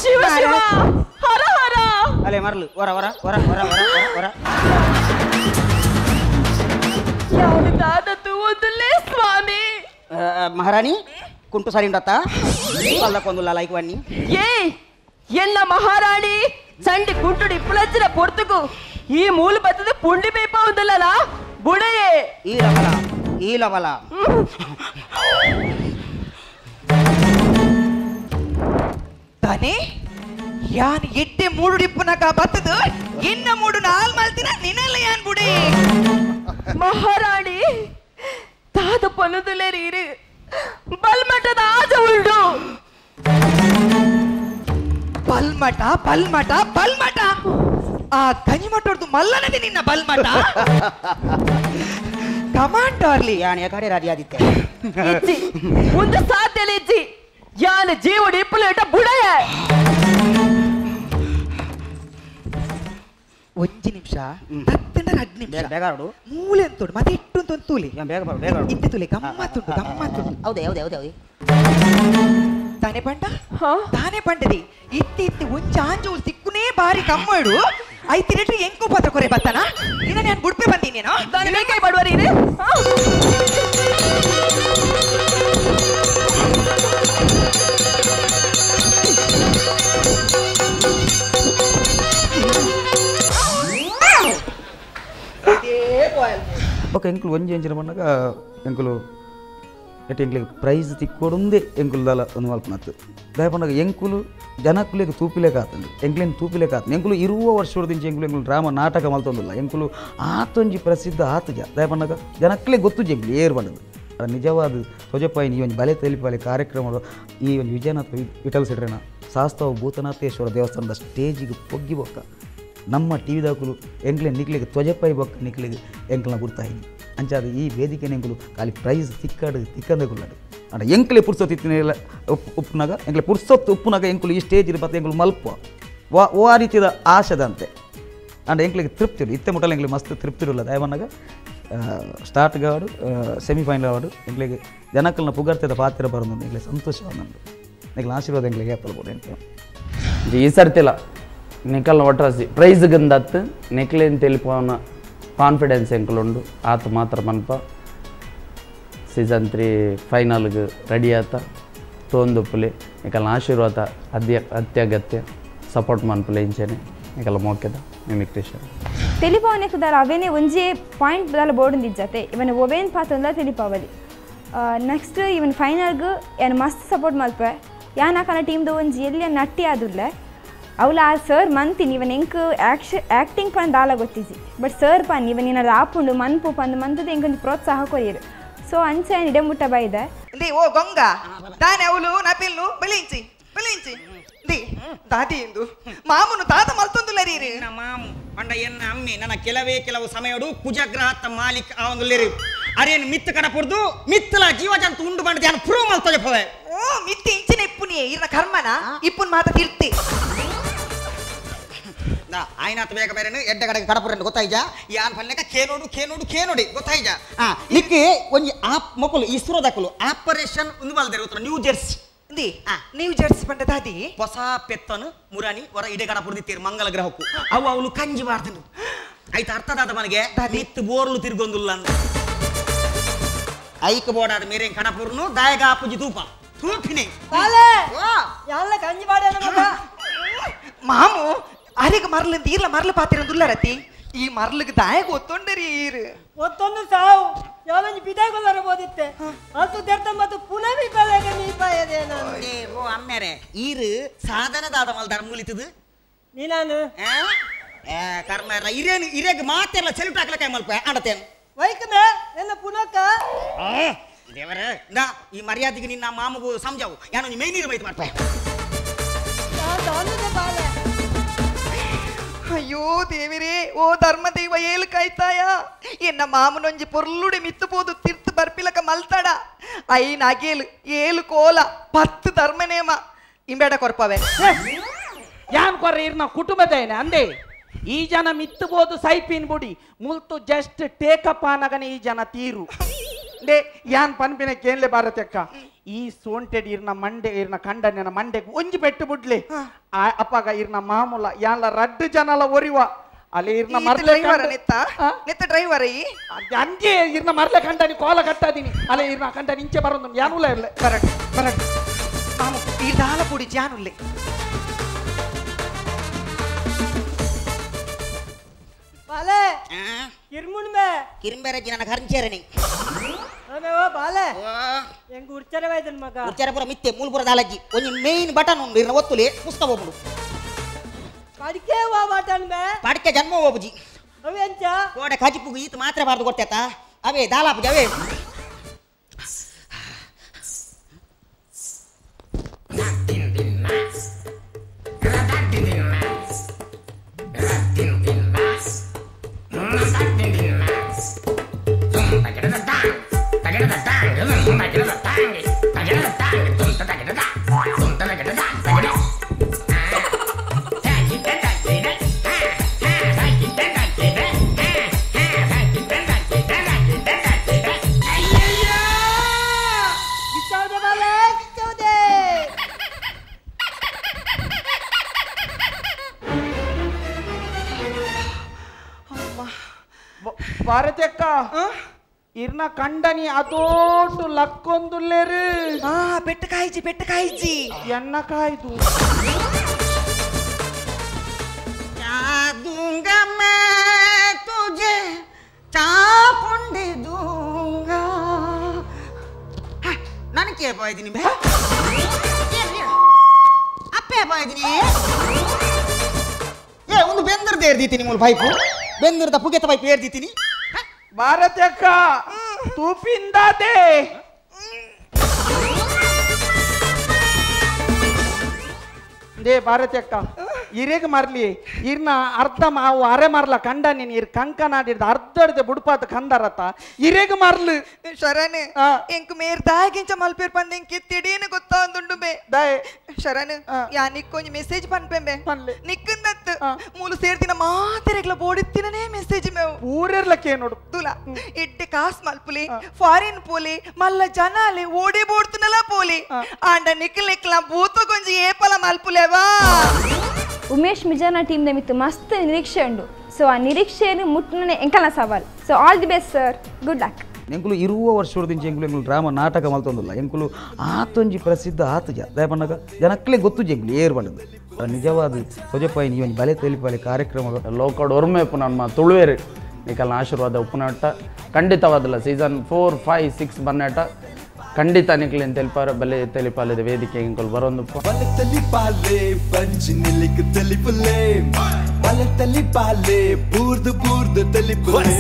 ಶಿವ ಶಿವ ಹರ ಹರ ಅಲೆ ಮರಲು ಹೊರ ಹೊರ ಹೊರ ಹೊರ ಹೊರ ಹೊರ ಯಾರು ದಾದ ತೂವೊಂದುಲ್ಲೆ ಸ್ವಾಮಿ. ಮಹಾರಾಣಿ ಕುಂಟು ಸಾರಿ ಉಂಡತ್ತ ಅಲ್ಲಕ್ಕೊಂದುಲ್ಲ ಲೈಕ್ ಬನ್ನಿ. ಏ ಎನ್ನ ಮಹಾರಾಣಿ ಚಂಡಿ ಕುಂಟುಡಿ ಇಪ್ಪುಲಚ್ಚಿನ ಪೊರ್ತುಗು ಈ ಮೂಲ ಬತ್ತದ ಪುಂಡಿ ಪೇಪ ಉಂದುಲ್ಲಲ ಬುಡೆಯೇ ಈ ಲಬಲ ಈ ಲಬಲ ತಾನೇ ಯಾನ್ ಎಡ್ಡೆ ಮೂಡುಡಿಪ್ಪುನಕ ಬತ್ತದು ಎನ್ನ ಮೂಡು ನಾಲ್ ಮಲ್ತಿನ ನಿನ್ನಲ್ಲ ಯಾನ್ ಬುಡೆ. ಮಹಾರಾಣಿ ತಾದ ಪೊಲುದುಲೆ ರೀರು ಬಲ್ಮಠದ ಆಜ ಉಂಡು ಬಲ್ಮಠ ಬಲ್ಮಠ ಬಲ್ಮಠ ಆ ಕನಿಮಟ್ಟೋರ್ದು ಮಲ್ಲನದೆ ನಿನ್ನ ಬಲ್ಮಟ ಕಮಾನ್ ಡಾರ್ಲಿ ಯಾಣೆ ಕಡೆ ರಾಜಿ ಆದಿತ್ತೆ ಇಜ್ಜಿ ಒಂದು ಸಾಧ್ಯಲೆ ಇಜ್ಜಿ ಯಾನ ಜೀವಡಿ ಇಪ್ಪಲೇಟ ಬುಡಯ ಒಂಜಿ ನಿಮಿಷ ಹತ್ತಂಡ ರಡ್ಡು ನಿಮಿಷ ಬೇಗ ಮೂಲೆ ಅಂತೋಡು ಮತ್ತೆ ಇಟ್ಟು ಅಂತ ಒಂದು ತೂಲಿ ಬೇಗ ಬರು ಬೇಗ ಇತ್ತೆ ತೂಲಿ ಗಮ್ಮತ್ತುಂಟು ಗಮ್ಮತ್ತುಂಟು ಹೌದೇ ಹೌದೇ ಹೌದೇ ಹೌದೇ ತಾನೇ ಪಂಡ ತಾನೇ ಪಂಡದಿ ಇತ್ತಿ ಇತ್ತಿ ಒಂಜಿ ಆಂಜೋಲ್ ತಿಕ್ಕುನೇ ಬಾರಿ ಕಮ್ಮಡು ಐತಿ ರೇಟ್ರಿ ಎಂಕು ಪಾತ್ರ ಕೊರೆ ಬತ್ತಾನ ನಿನ್ನ ನಾನು ಬುಡ್ಪೆ ಬಂದೀನೇನೋ ನಾನು ಬೇಕೈ ಮಾಡುವರಿ ಬೊಕ ಎಂಕುಲು ಒಂಜಿ ಎಂಚಿನ ಪನ್ನಗ ಎಂಕುಲು ಎಟ್ ಎಂಕ್ಲೆಗ್ ಪ್ರೈಸ್ ತಿಕ್ಕೊಡುಂದೇ ಎಂಕುಲು ದಾಲ ಒಂದು ಮಲ್ಪನತ್ತು ದಾಯ ಪನ್ನಗ ಎಂಕುಲು ಜನಕುಲೆಗ್ ತೂಪಿಲೇಕ ಆತಂಡು ಎಂಕ್ಲೆನ್ ತೂಪಿಲೇಕ ಆತಂಡು ಎಂಕುಲು ಇರುವ ವರ್ಷದಿಂಚ ಎಂಕುಲು ಎಂಕುಲು ಡ್ರಾಮಾ ನಾಟಕ ಮಲ್ತೊಂದುಲ್ಲ ಎಂಕುಲು ಆತೊಂಜಿ ಪ್ರಸಿದ್ಧ ಆತುಜ ದಾಯ ಪನ್ನಗ ಜನಕ್ಲೆ ಗೊತ್ತುಜಿ ಎಂಕುಲು ಏರ್ ಪಂಡದು ಅದ ನಿಜವಾದ ತೊಜಪಾಯಿನ ಈ ಒಂಜಿ ಬಲೆ ತೆಲಿಪಾಲೆ ಕಾರ್ಯಕ್ರಮ ಈ ಒಂಜಿ ವಿಜಯನಾಥ ವಿಠಲ್ ಸೆಟ್ರೆನ ಶಾಸ್ತಾವ ಭೂತನಾಥೇಶ್ವರ ದೇವಸ್ಥಾನದ ಸ್ಟೇಜಿಗೆ ಪೊಗ್ಗಿ ಬೊಕ್ಕ ನಮ್ಮ ಟಿ ವಿದಾಕುಲು ಎಂಕ್ಲೆ ನಿಕ್ಲಿಗೆ ತ್ವಜಪಾಯಿ ಬೊಕ್ಕ ನಿಕ್ಲಿಗೆ ಎಂಕ್ಲನ ಗುರ್ತಾಯಿ ಅಂಚಾದ ಈ ವೇದಿಕೆ ಎಂಕುಲು ಖಾಲಿ ಪ್ರೈಸ್ ತಿಕ್ಕಾಡು ತಿಕ್ಕಂದೆ ಕುಲ್ಲಾಡು ಅಂಡ ಎಂಕ್ಲೆ ಪುರ್ಸೊತ್ತು ಇತ್ತಿನ ಉಪ್ಪುನಾಗ ಎಂಕ್ಲೆ ಪುರ್ಸೊತ್ತು ಉಪ್ಪುನಾಗ ಎಂಕುಲು ಈ ಸ್ಟೇಜ್ ಇರ್ಬತ್ತೆ ಎಂಕುಲು ಮಲ್ಪ ವಾ ಆ ರೀತಿಯ ಆಶದಂತೆ ಅಂಡ ಎಂಕ್ಲಿಗೆ ತೃಪ್ತಿ ಇರು ಇತ್ತೆ ಮುಟ್ಟಲ್ಲ ಎಂಕ್ಲೆ ಮಸ್ತ್ ತೃಪ್ತಿ ಇರಲ್ಲ ದಯಮನ್ನಾಗ ಸ್ಟಾರ್ಟ್ ಗಾಡು ಸೆಮಿಫೈನಲ್ ಆಡು ಎಂಕ್ಲಿಗೆ ಜನಕಲ್ನ ಪುಗರ್ತೆದ ಪಾತ್ರ ಬರೋದು ಎಂಕ್ಲೆ ಸಂತೋಷ ನಂದು ಎಂಕ್ಲೆ ಆಶೀರ್ವಾದ ಎಂಕ್ಲಿಗೆ ಏಪಲ್ಬೋದು ಎಂಕ್ಲೆ ಈ ಸರ್ತಿಲ್ಲ ನಿಕಲ್ನ ಒಟ್ರಾಸಿ ಪ್ರೈಸ್ ಗಂದತ್ತು ನಿಕ್ಲೇನ್ తెలిపోన ಕಾನ್ಫಿಡೆನ್ಸ್ ಎಂಕಲುಂಡು ಆತ ಮಾತ್ರ ಮನ್ಪ ಸೀಸನ್ 3 ಫೈನಲ್ಗೆ ರೆಡಿ ಆತ ತೋಂದುಪ್ಪುಲೆ ನಿಕಲ್ನ ಆಶೀರ್ವಾದ ಅತ್ಯಗತ್ಯ ಸಪೋರ್ಟ್ ಮನ್ಪುಲೆ ಇಂಚೆನೆ ನಿಕಲ್ಲ ಮೋಕೆದ ಮಿಮಿಕ್ರಿ ಶರಣ್ ತೆಲಿಪಾವನೆ ಕುದಾರ ಅವೇನೆ ಒಂಜೇ ಪಾಯಿಂಟ್ ಬದಲ ಬೋರ್ಡ್ ಇವನ್ ಒವೇನ್ ಪಾತ್ರ ತೆಲಿಪಾವಲಿ ನೆಕ್ಸ್ಟ್ ಇವನ್ ಫೈನಲ್ಗೆ ಯಾನ್ ಮಸ್ತ್ ಸಪೋರ್ಟ್ ಮಲ್ಪೆ ಯಾನ್ ಆಕನ ಟೀಮ್ದ ಒಂಜಿ ಎಲ್ಲಿ ನಟ್ಟಿ ಆದುಲ್ಲ ಅವಳ ಆ ಸರ್ ಮಂತೀನಿ ಇವನ್ ಎಂಕ್ ಆ್ಯಕ್ಟಿಂಗ್ ಪಂದ್ ದಾಲ ಗೊತ್ತಿಜಿ ಬಟ್ ಸರ್ ಪನ್ ಇವನ್ ಏನಾದ್ರು ಆಪುಂಡು ಮನ್ಪು ಪಂದು ಮಂತದ ಎಂಕೊಂದು ಪ್ರೋತ್ಸಾಹ ಕೊರಿಯರು ಸೊ ಅಂಚೆ ಇಡಮುಟ್ಟ ಬೈದೆ the ಓ ಗೊಂಗ ತಾನೆ ಅವಳು ನಪಿಲ್ಲು ಬಲಿಂಚಿ ಬಲಿಂಚಿ the ದಾದಿ ಎಂದು ಮಾಮುನು ತಾತ ಮಲ್ತೊಂದುಲ್ಲರೀರಿ ಮಾಮು ಪಂಡ ಎನ್ನ ಅಮ್ಮೆ ನನ್ನ ಕೆಲವೇ ಕೆಲವು ಸಮಯಡು ಕುಜಗ್ರಹತ್ತ ಮಾಲೀಕ ಆ ಒಂದು ಲೇರಿ ಅರೇನು ಮಿತ್ತು ಕಡಪುರ್ದು ಮಿತ್ತಲ ಜೀವ ಜಂತು ಉಂಡು ಬಂಡ ಧ್ಯಾನ ಪ್ರೂವ್ ಮಲ್ತೊಜೆ ಪೋವೆ ಓ ಮಿತ್ತಿ ಇಂಚಿನ ಇಪ್ಪುನಿಯೇ ಇರ್ನ ಕರ್ಮನ ಇಪ್ಪುನ್ ಮಾತ ತಿರ್ತಿ ಆಯ್ನಾತ್ ಬೇಗ ಬೇರೆ ಎಡ್ಡ ಕಡೆಗೆ ಕಡಪುರಂಡು ಗೊತ್ತಾಯ್ಜಾ ಯಾನ್ ಪನ್ನೆಕ ಕೇನೋಡು ಕೇನೋಡು ಕೇನೋಡಿ ಗೊತ್ತಾಯ್ಜಾ ಆ ನಿಕ್ಕೆ ಒಂಜಿ ಆಪ್ ಮಕ್ಕಳು ಇಸ್ರೋದಕ್ಕಲು ಆಪರೇಷನ್ ಒಂದು ಬಲ್ದೇರು ಗೊತ್ತಾ new Jersey the new Jersey ಪಂಡ ದಾದಿ ಹೊಸ ಪೆತ್ತನು ಮುರಾನಿ ಹೊರ ಇಡೆ ಕಡಪುರ್ದಿತ್ತೀರು ಮಂಗಲ ಗ್ರಹಕ್ಕೂ ಅವು ಅವಳು ಕಂಜಿ ಮಾಡ್ತನು ಆಯ್ತು ಅರ್ಥದಾದ ಮನೆಗೆ ನಿತ್ತು ಬೋರ್ಲು ತಿರ್ಗೊಂದುಲ್ಲ ಐಕ್ ಬೋಡಾದ ಮೇರೆ ಕಡಪುರ್ನು ದಾಯಗ ಆಪುಜಿ ತೂಪ ತೂಪಿನಿ ಯಾಲ್ಲ ಕಂಜಿ ಬಾಡ ಮಾಮು ಅರೆಗೆ ಮರಲು ಈರ್ಲ ಮರಲು ಪಾತಿರಂದುಲ್ಲರತಿ ಈ ಮರಲಿಗೆ ದಾಯಗ ಒತ್ತೊಂಡರಿ ಈರು ಒತ್ತೊಂದು ಸಾವು ಯಾವೊಂದು ಬಿದಾಗೊಲ್ಲರ ಬೋದಿತ್ತೆ ಅಲ್ತು ದೆರ್ತ ಮತ್ತು ಪುನಃ ಮೀಪಾಲೇಗ ಮೀಪಾಯದೆ ನಾನು ಓ ಅಮ್ಮೇರೆ ಈರು ಸಾಧನದಾದ ಮಲ್ದಾರ ಮೂಲಿತದು ನೀನಾನು ಕರ್ಮ ಇರೇನು ಇರೇಗ ಮಾತೆಲ್ಲ ಸೆಲ್ಯೂಟ್ ಹಾಕ್ಲಕ್ಕ ಮಲ್ಪ ಆಡತೇನು ವೈಕಮೆ ಎಲ್ಲ ಪುನಕ್ಕ ದೇವರೇ ನಾ ಈ ಮರ್ಯಾದೆಗೆ ನಿನ್ನ ಮಾಮಗೂ ಸಮಜಾವು ಯಾನು ನೀ ಮೈ ನೀರು ಬೈತು ಮಾಡ್ಪೆ ಅಯ್ಯೋ ದೇವಿರೇ ಓ ಧರ್ಮದೇವ ಏಳು ಕಾಯ್ತಾಯ ಎನ್ನ ಮಾಮನೊಂಜಿ ಪೊರ್ಲುಡೆ ಮಿತ್ತುಪೋದು ತಿರ್ತು ಬರ್ಪಿಲಕ ಮಲ್ತಾಡ ಐನ್ ಅಗೇಲು ಏಳು ಕೋಲ 10 ಧರ್ಮನೇಮ ಇಂಬೇಡ ಕೊರ್ಪವೆ ಯಾನ್ ಕೊರ್ರೆ ಇರ್ನ ಕುಟುಂಬದೇನೆ ಅಂದೆ ಈ ಜನ ಮಿತ್ತುಬೋದು ಸೈಪಿನ್ ಬುಡಿ ಮುಲ್ತು just take up ಆನಗನೆ ಈ ಜನ ತೀರು ಲೇ ಯಾನ್ ಪನ್ಪಿನ ಕೇನ್ಲೆ ಭಾರತಕ್ಕ ಈ ಸೋಂಟೆಡ್ ಇರ್ನ ಮಂಡೆ ಇರ್ನ ಕಂಡನ ಮಂಡೆಗೆ ಒಂಜಿ ಪೆಟ್ಟು ಬುಡ್ಲೆ ಅಪ್ಪಾಗ ಇರ್ನ ಮಾಮೂಲ ಯಾನ್ಲ ರಡ್ಡು ಜನಲ ಒರಿವ ಅಲ್ಲಿ ಇರ್ನ ಮರ್ಲೆ ನೆತ್ತ ಡ್ರೈವರ್ ಈ ಅಂಜೆ ಇರ್ನ ಮರ್ಲೆ ಕಂಡನಿ ಕೋಲ ಕಟ್ಟಾದಿನಿ ಅಲ್ಲೇ ಇರ್ನ ಕಂಡನಿ ಇಂಚೆ ಬರೋದು ಯಾನುಲ ಇರ್ಲೆ ಕರೆಕ್ಟ್ ಕರೆಕ್ಟ್ ಮಾಮು ಈ ದಾಲ ಪುಡಿ ಜಾನುಲ್ಲೆ ಬಾಲೆ ಕಿರ್ಮುಣ್ಮೆ ಕಿರ್ಂಬೆರೆ ನನ್ನ ಕರ್ಂಚೇರಣಿ ಬಾಲೆ ಎಂಗ್ ಉರ್ಚರವಾಯ್ತನ್ ಮಗ ಉರ್ಚರಪುರ ಮಿತ್ತೆ ಮೂಲ್ಪುರ ದಾಲಜ್ಜಿ ಒಂಜಿ ಮೇನ್ ಬಟನ್ ಉಂಡು ಇರ್ನ ಒತ್ತುಲೆ ಪುಸ್ತಕ ಹೋಗ್ಬಿಡು ಪಡಿಕೆ ವಾ ಬಟನ್ ಬೇ ಪಡಿಕೆ ಜನ್ಮ ಹೋಗ್ಬುಜಿ ಅವೆ ಎಂಚ ಕೋಡೆ ಕಜಿಪುಗು ಈತ ಮಾತ್ರ ಬಾರ್ದು ಕೊಡ್ತೇತ ಅವೇ ದಾಲಾಪುಜಿ ಅವೇ ಭಾರತಕ್ಕ ಇರ್ನ ಕಂಡನಿ ಅದೋಟು ಲಕ್ಕೊಂದುಲ್ಲೇರು ಪೆಟ್ಟು ಕಾಯಿಜಿ ಪೆಟ್ಟು ಕಾಯಿಜಿ ಎನ್ನ ಕಾಯ್ದು दूंगा मैं तुझे ಚಾಪುಂಡಿ दूंगा ನಾನು ಕೇಳ್ತಾ ಬೇ ಅಪ್ಪೆ ಬಾಯ್ದಿನಿ ಏ ಒಂದು ಬೆಂದರ್ದ ಏರ್ದಿತ್ತೀನಿ ಮೂಲ ಪೈಪು ಬೆಂದರ್ದ ಪುಗೆತ ಪೈಪ್ ಏರ್ದಿತ್ತೀನಿ ಭಾರತಕ್ಕ ತೂಪಿಂದಾದೆ they ಭಾರತಕ್ಕ ಇರೇಗ ಮಾರ್ಲಿ ಇರ್ನ ಅರ್ಧ ಮಾವು ಅರೆ ಮಾರ್ಲ ಕಂಡ ನೀನ್ ಇರ್ ಕಂಕ ನಾಡಿರ್ದ ಅರ್ಧ ಅರ್ಧ ಬುಡ್ಪಾತ ಕಂದರತ ಇರೇಗ ಮಾರ್ಲು ಶರಣ್ ಎಂಕ್ ಮೇರ್ ದಾಗಿಂಚ ಮಲ್ಪೇರ್ ಪಂದ ಎಂಕ್ ತಿಡೀನ ಗೊತ್ತಾಂದುಂಡು ಬೇ ಶರಣ್ ಯಾ ನಿಕ್ಕೊಂಜಿ ಮೆಸೇಜ್ ಪನ್ಪೆಂಬೆ ನಿಕ್ಕಂದತ್ತು ಮೂಲು ಸೇರ್ದಿನ ಮಾತೆರೆಗ್ಲ ಬೋಡಿತ್ತಿನನೇ ಮೆಸೇಜ್ ಮೇವು ಊರೆರ್ಲಕ್ಕೆ ನೋಡು ತುಲ ಎಡ್ಡೆ ಕಾಸ್ ಮಲ್ಪುಲಿ ಫಾರಿನ್ ಪೋಲಿ ಮಲ್ಲ ಜನಾಲಿ ಓಡಿ ಬೋಡ್ತುನಲ ಪೋಲಿ ಆಂಡ ನಿಕ್ಲ್ ನಿಕ್ಲ ಬೂತ ಕೊಂಜಿ ಏಪಲ ಮಲ್ಪುಲೇವಾ. ಉಮೇಶ್ ಮಿಜಾನ ಟೀಮ್ ಮಿತ್ತು ಮಸ್ತ್ ನಿರೀಕ್ಷೆ ಉಂಡು. ಸೊ ಆ ನಿರೀಕ್ಷೆಯನ್ನು ಮುಟ್ಟನೆ ಎಂಕಲ ಸವಾಲ್. So all the best sir, good luck. ಎಂಕುಲು ಇರುವ ವರ್ಷದಿಂದ ಎಂಕುಲು ಎಂಕುಲು ಡ್ರಾಮಾ ನಾಟಕ ಮಲ್ತೊಂದಿಲ್ಲ ಎಂಕುಲು ಆತೊಂಜಿ ಪ್ರಸಿದ್ಧ ಆತುಜ ದಯಪಣ್ಣಗ ಜನಕ್ಕಲೇ ಗೊತ್ತುಜ ಎಂಕುಲು ಏರು ಬಂದದ್ದು ನಿಜವಾದ ಸೊಜಪಾಯಿ ನೀವು ಬಲೆ ತೆಲಿಪಾಲೆ ಕಾರ್ಯಕ್ರಮ ಲೋಕಡ್ ಒರ್ಮೆ ನಮ್ಮ ತುಳುವೇರು ನಿಕಲ್ನ ಆಶೀರ್ವಾದ ಉಪ್ಪುನಾಟ ಖಂಡಿತವಾದಲ್ಲ ಸೀಸನ್ 4 5 6 ಬನ್ನಾಟ ಖಂಡಿತ ನಿಕ್ಲೇನು ತೆಲಿಪಾರ ಬಲೆ ತೆಲಿಪಾಲಿದ ವೇದಿಕೆ ಎಂಕುಲು ಬರೋದು. ಬಲೆ ತೆಲಿಪಾಲೆ ಬಂಜಿ ನಿಲಿಕ್ ತೆಲಿಪುಲೆ ಬಲೆ ತೆಲಿಪಾಲೆ ಬೂರ್ದು ಬೂರ್ದು ತೆಲಿಪುಲೆ.